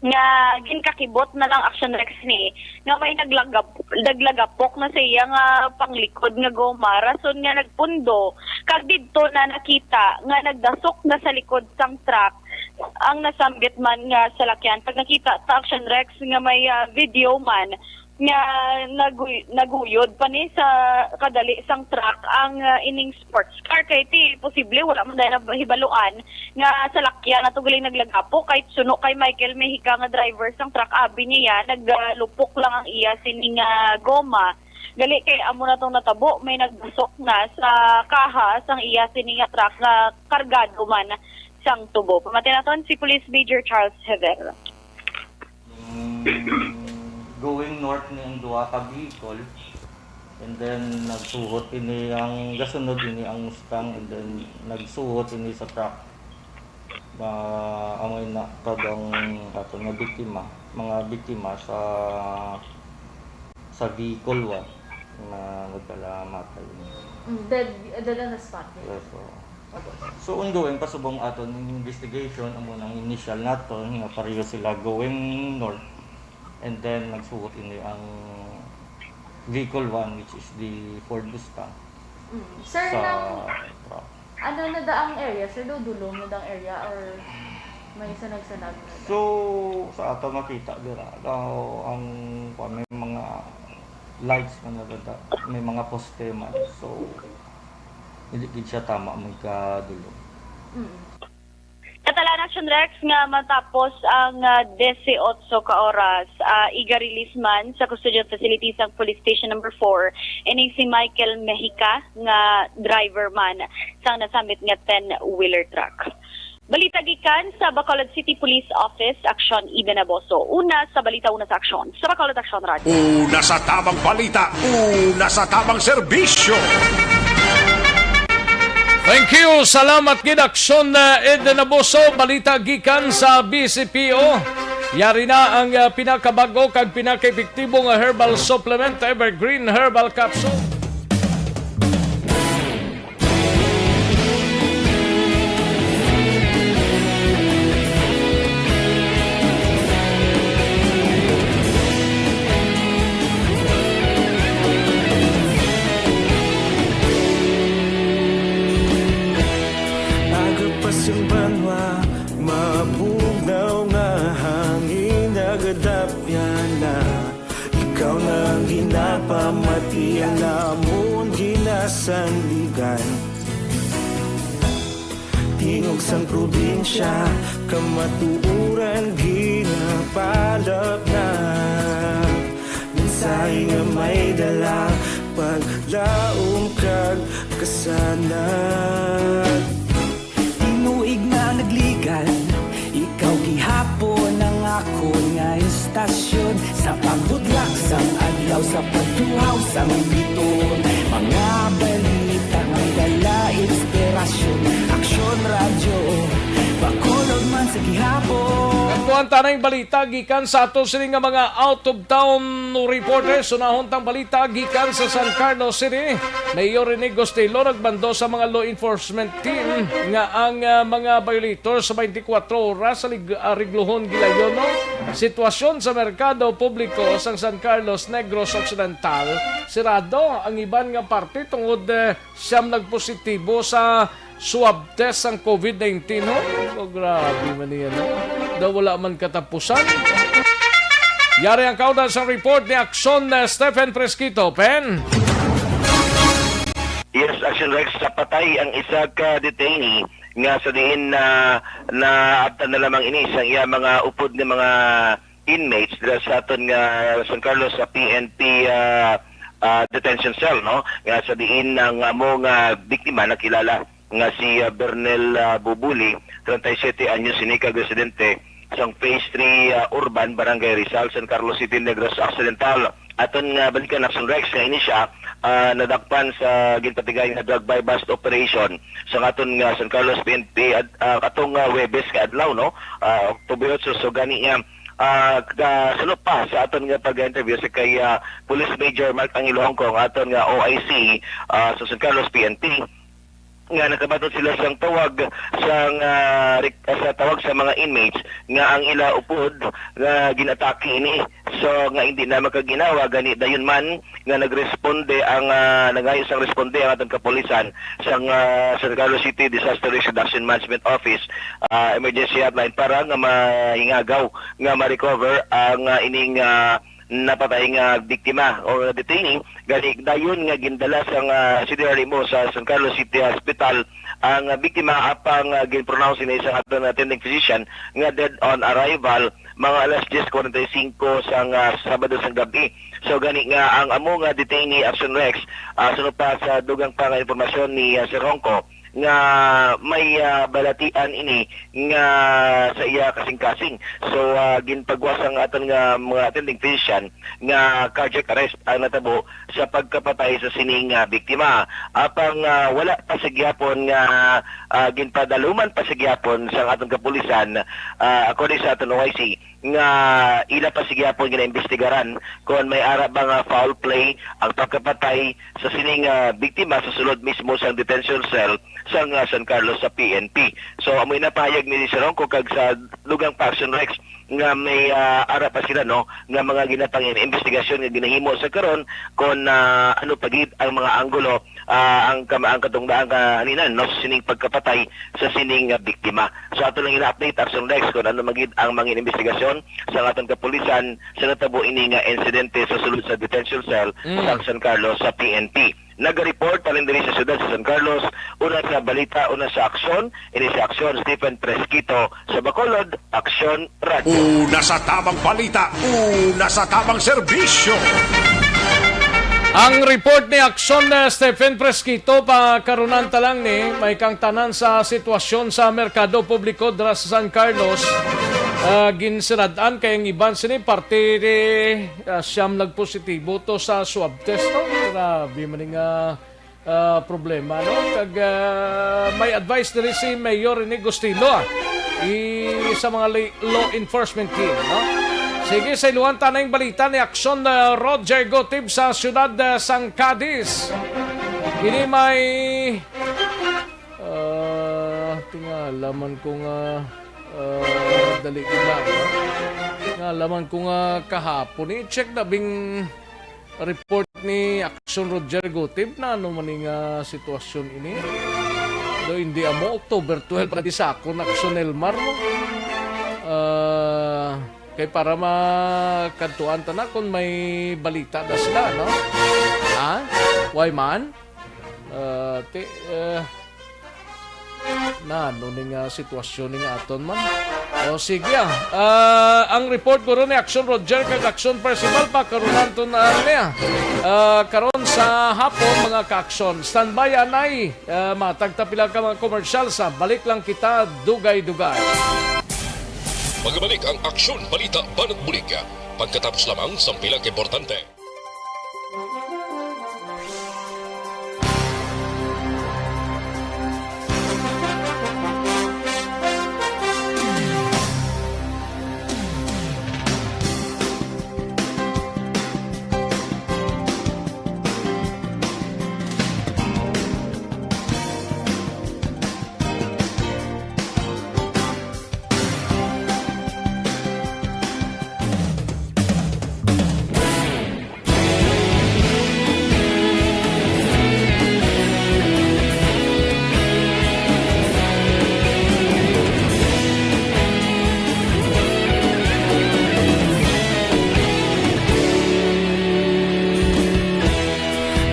nga ginkakibot na lang, Action Rex, ni nga may naglagap-, naglagapok na sa iya nga panglikod nga goma, rason nga nagpundo kag didto na nakita nga nagdasok na sa likod sang truck ang nasambit man nga salakyan. Kag nakita ta, Action Rex, nga may, ah, video man nga naguy-, naguyod pa ni sa kadali sang truck ang, ah, ining sports car, kay ti posible wala man dahil nahibaluan nga salakyan ato galing naglagapo, kay suno kay Michael Mejica nga driver sang truck, abi niya, naglupok lang ang iya sini nga goma. Gali kay amo na tong natabo, may nagdasok na sa kaha sang iya sini nga truck nga kargado man sang tubo. Pamati naton si Police Major Charles Hever. Going north ni ang duha ka vehicle, and then nagsuhot ini ang gasunod ini ang Mustang, and then nagsuhot ini sa truck. Ma, amo na kag ang ato nga biktima, mga biktima sa sa vehicle one na nagkalamatay. Mm, dead, dead on the spot. Yes, so. So ongoing pa subong aton investigation, amo nang initial nato nga pareho sila going north, and then nagsuhot ini ang vehicle one, which is the Ford Mustang, Mm. Sir, sa nang, truck. Ano na da ang area, sir? Do dulom na da ang area or may isa nagsanag na da? So sa ato makita dira, daw ang kuwan, may mga lights man na dada, may mga poste man. So hindi gid siya tama magkadulom. Mm. Katalaan, Action Rex, nga matapos ang, ah, disiotso ka oras, ah, iga-release man sa custodial facility sang Police Station Number four ining si Michael Mejica nga driver man sang nasambit nga ten-wheeler truck. Balita gikan sa Bacolod City Police Office, Aksyon Eden Aboso. Una sa balita, una sa aksyon. Sa Bacolod Aksyon Radyo. Una sa tamang balita, una sa tamang serbisyo. Thank you. Salamat gid, Aksyon, uh, Eden Aboso. Balita gikan sa B C P O. Yari na ang, uh, pinakabag-o kag pinakaepektibo nga herbal supplement, Evergreen Herbal Capsule. Aga pa sing banwa, mabugnaw nga hangin, nagadapya na. Ikaw na ang ginapamati, ang amon ginasandigan. Tingog sang probinsya, kamatuoran ginapalapnag. Mensahe nga may dala, paglaom kag kasanag. Tinuig na nagligad, ikaw gihapon ang akon nga istasyon. Sa pagbudlak sang adlaw, sa pagtuhaw sang bituon, mga balita nga dala inspirasyon. Aksyon Radyo, Bacolod man sa gihapon. Kadtuan ta na ang balita gikan sa ato sini nga mga out of town reporters. Unahon tang balita gikan sa San Carlos City. Mayor Rene Gostelo nagbando sa mga law enforcement team nga ang, ah, mga violators sa twenty-four oras sa lig-, ah, ariglohon gilayon, no? Sitwasyon sa merkado publiko sang San Carlos Negros Occidental, sirado ang iban nga parte tungod, eh, siyam nagpositibo sa swab test sang COVID nineteen, ho? Oh, grabe man niya, no? Daw wala man katapusan. Yari ang kaudan sang report ni Aksyon, eh, Stephen Fresquito. Pen? Yes, Action Rex, sa patay ang isa ka detainee nga sa diin na naabtan na lamang ini sa iya mga upod nga mga inmates dira sa aton nga San Carlos sa P N P, ah, ah, detention cell, no, nga sa diin ang amo nga biktima nakilala nga si, ah, Bernel, ah, Bubuli, treinta y siete anyos, sini kag residente sang Phase three, ah, Urban, Barangay Rizal, San Carlos City, Negros Occidental. Aton nga balikan, Action Rex, nga ini siya, ah, nadakpan sa ginpatigay nga drug buy-bust operation sa aton nga San Carlos P N P ad-, ah, katong, ah, Huwebes nga adlaw, no? Ah, October eight, so gani niya, ah, ka-, suno pa sa aton nga pag-interview sa kay, ah, Police Major Mark Angelo Hongkong, aton nga O I C, ah, sa San Carlos P N P. nga nakabaton sila sang tawag sang, ah, rek-, sa tawag sa mga inmates nga ang ila upod nga ginatake ini. So, nga hindi na makaginawa, gani dayon man nga nagresponde ang, ah, nangayo sang responde ang atong kapulisan sang, ah, San Carlos City Disaster Risk Reduction Management Office, ah, Emergency Hotline para nga mahingagaw nga ma-recover ang, ah, ining, ah, napatay nga biktima o detainee. Gani, dayon nga gindala sang, ah, C D R M O sa San Carlos City Hospital ang, ah, biktima, apang, ah, gin-pronounce ini sang aton attending physician nga dead on arrival mga alas diyes kuwarenta y singko sang, ah, Sabado sang gabi. So, gani nga ang amo nga detainee, Action Rex, ah, suno pa sa dugang pa nga impormasyon ni, ah, Sir Hongko, nga may, ah, balatian ini nga sa iya kasing-kasing. So, ah, ginpagwas ang aton nga mga attending physician nga cardiac arrest ang natabo sa pagkapatay sa sining, ah, biktima. Apang, ah, wala pa sa gihapon nga, ah, ginpadaluman pa sa gihapon sang aton kapulisan, ah, according sa aton O I C, nga ila pa sa gihapon ginaimbestigaran kon may ara ba nga foul play ang pagkapatay sa sining, ah, biktima sa sulod mismo sang detention cell sang, ah, San Carlos sa P N P. So, amoy napahayag ni Sir Hongko kag sa dugang pa, Action Rex, nga may, ah, ara pa sila, no, nga mga ginapangin-, investigasyon nga ginahimo sa karon kon, ah, ano pa gid ang mga anggulo, ah, ang kam-, ang katungdaan kahalinan, no, sa sining pagkapatay sa sining, ah, biktima. So, ato lang ina-update, Action Rex, kung ano man gid ang mga investigasyon sa aton kapulisan sa natabo ini nga insidente sa sulod sa detention cell Mm. sa San Carlos sa P N P. Naga-report halin diri sa siyudad sa San Carlos, una sa balita, una sa aksyon, ini sa aksyon, Stephen Fresquito, sa Bacolod, Aksyon Radio. Una sa tamang balita, una sa tamang serbisyo. Ang report ni Aksyon, eh, Stephen Fresquito, pakarunan ta lang ni, may kangtanan sa sitwasyon sa merkado publiko dira sa San Carlos. Ah, ginsirad-an kay ang iban sini parte ni, ah, siyam nagpositibo to sa swab test, no? Grabe man nga, ah, problema, no? Kag, ah, may advice diri si Mayor Rene Gustilo, ah, i-, sa mga li-, law enforcement team, no? Sige, sa iluhan ta na yung balita ni Aksyon, ah, Roger Gotib sa siyudad, ah, sang Cadiz. Ini may, ah, tingala man ko nga, ah, dali ko lang, no? Tingala man ko nga kahapon, i-check na bing report ni Aksyon Roger Gotib na ano man nga sitwasyon ini. Do hindi amo, October twelve pa di sa akon, Aksyon Elmar, no? Ah, kay para makadtuan ta na kung may balita na sila, no? Ha? Why man? Ah, ti-, ah, Nano ni nga sitwasyon ni nga aton man? O sige, ah. Ah, ang report guro ni Action Roger kag Action Percival, pakarunan to na niya. Ah, karon sa hapon, mga ka-action. Standby, anay. Ah, matag ta pila ka mga komersyal sa balik lang kita, dugay-dugay. Magabalik ang Aksyon Balita Banat Bulig. Pagkatapos lamang sang pila ka importante.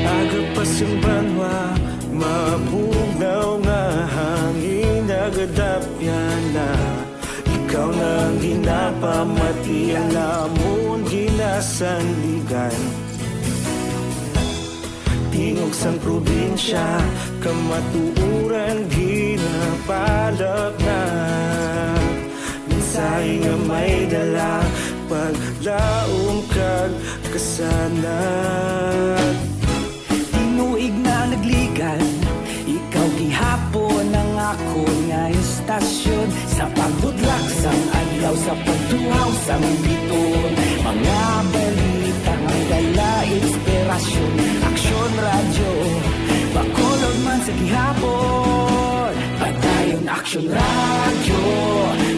Aga pa sing banwa, mabugnaw nga hangin, nagadapyan na. Ikaw na ang ginapamati, ang amon ginasandigan. Tingog sang probinsya, kamatuoran ginapalapnag. Mensahe nga may dala, paglaom kag kasanag. Tinuig na nagligan, ikaw gihapon ang akon nga istasyon. Sa pagbudlak sang adlaw, sa pagtuhaw sang biton, mga balita nga dala inspirasyon. Aksyon Radyo, Bacolod man sa gihapon. Aksyon Radyo,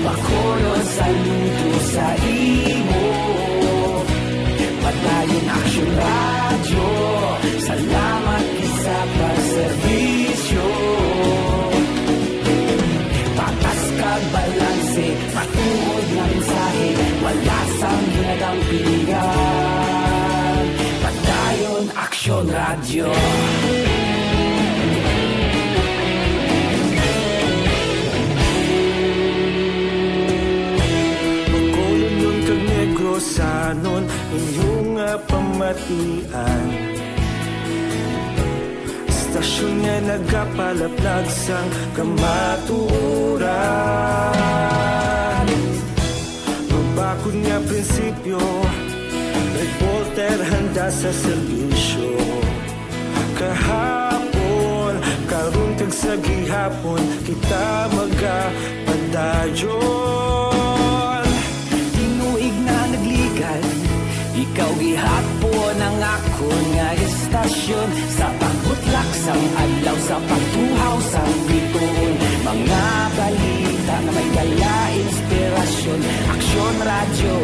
Bacolod, saludo sa imo. Padayon Aksyon Radyo, salamat gid sa pagserbisyo. Patas kag balanse, matuod nga mensahe, wala sang ginadampigan. Padayon Aksyon Radyo. Bacolodnon kag Negrosanon, inyo nga pamatian. Estasyon nga nagapalaplag sang kamatuoran. Mabakod nga prinsipyo, reporter handa sa serbisyo. Kahapon, karon kag sa gihapon, kita magapadayon. Tinuig na nagligad, ikaw gihapon ang akon nga estasyon. Sa pagbutlak sang adlaw, sa pagtuhaw sang bituon, mga balita nga may dala inspirasyon. Aksyon Radyo,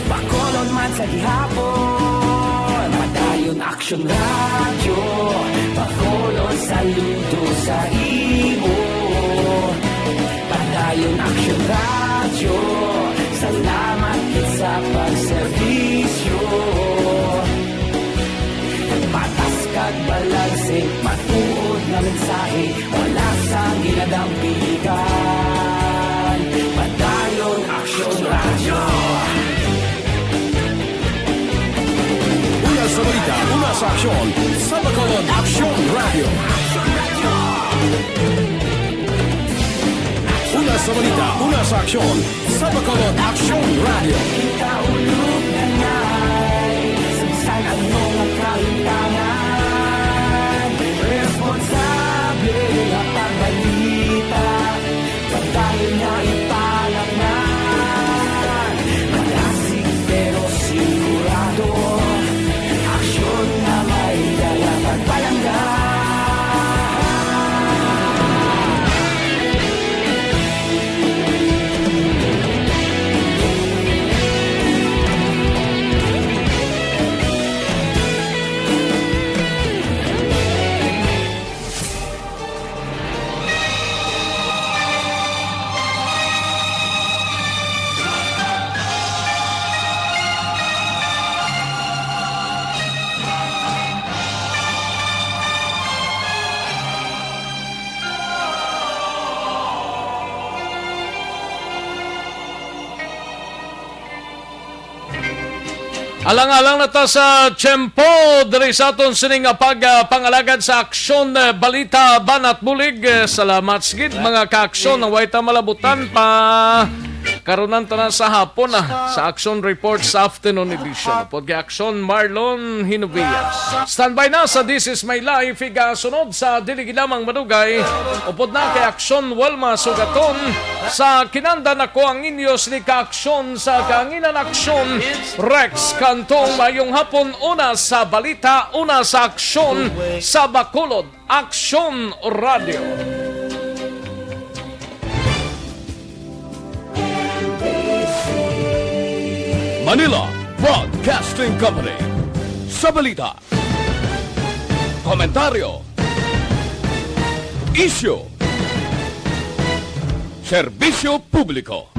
Bacolod man sa gihapon. Padayon Aksyon Radyo, Bacolod, saludo sa imo. Padayon Aksyon Radyo, salamat gid sa pagserbisyo. Patas kag balanse, matuod nga mensahe, wala sang ginadampigan. Padayon Aksyon Radyo. Una sa balita, una sa aksyon, sa Bacolod Aksyon Radyo. Una sa balita, una sa aksyon, sa Bacolod Aksyon Radyo. Kita ulog na ngay, sa bisan ano nga kalimtangan, responsable nga pagbalita. Padayon nga ipalangnan, malasig pero sigurado, aksyon nga may dala pagpalangga. Alang-alang na ta sa tiyempo diri sa aton sini nga pag, ah, pangalagad sa Aksyon, eh, Balita, Banat Bulig. Eh, salamat sigid, mga ka-aksyon, nga way ta malabutan pa. Karunan ta na sa hapon, ah, sa Aksyon Report sa Afternoon Edition. Upod kay Aksyon Marlon Hinovia. Standby na sa This Is My Life, igasunod sa dili gid lamang madugay. Upod na kay Aksyon Wilma Sugaton. Sa kinandan, ako ang inyo sini ka-aksyon sa Kaanginan Aksyon, Rex Cantong. Mayong hapon, una sa balita, una sa aksyon, sa Bacolod Aksyon Radio. Manila Broadcasting Company. Sa balita, komentaryo, isyu, serbisyo publiko.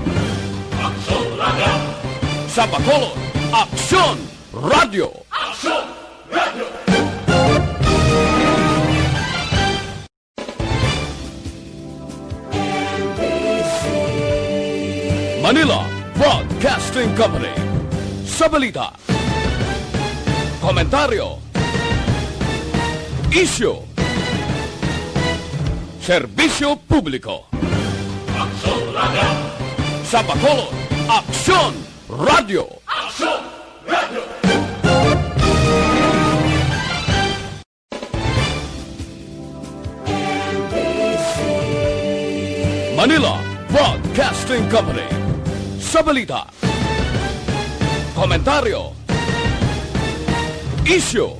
Aksyon Radio. Sa Bacolod, Aksyon Radio. Aksyon Radio. Manila Broadcasting Company. Sa balita, komentaryo, isyu, serbisyo publiko. Aksyon Radio. Sa Bacolod, Aksyon Radio. Aksyon Radio. Manila Broadcasting Company. Sa balita, komentaryo, isyu,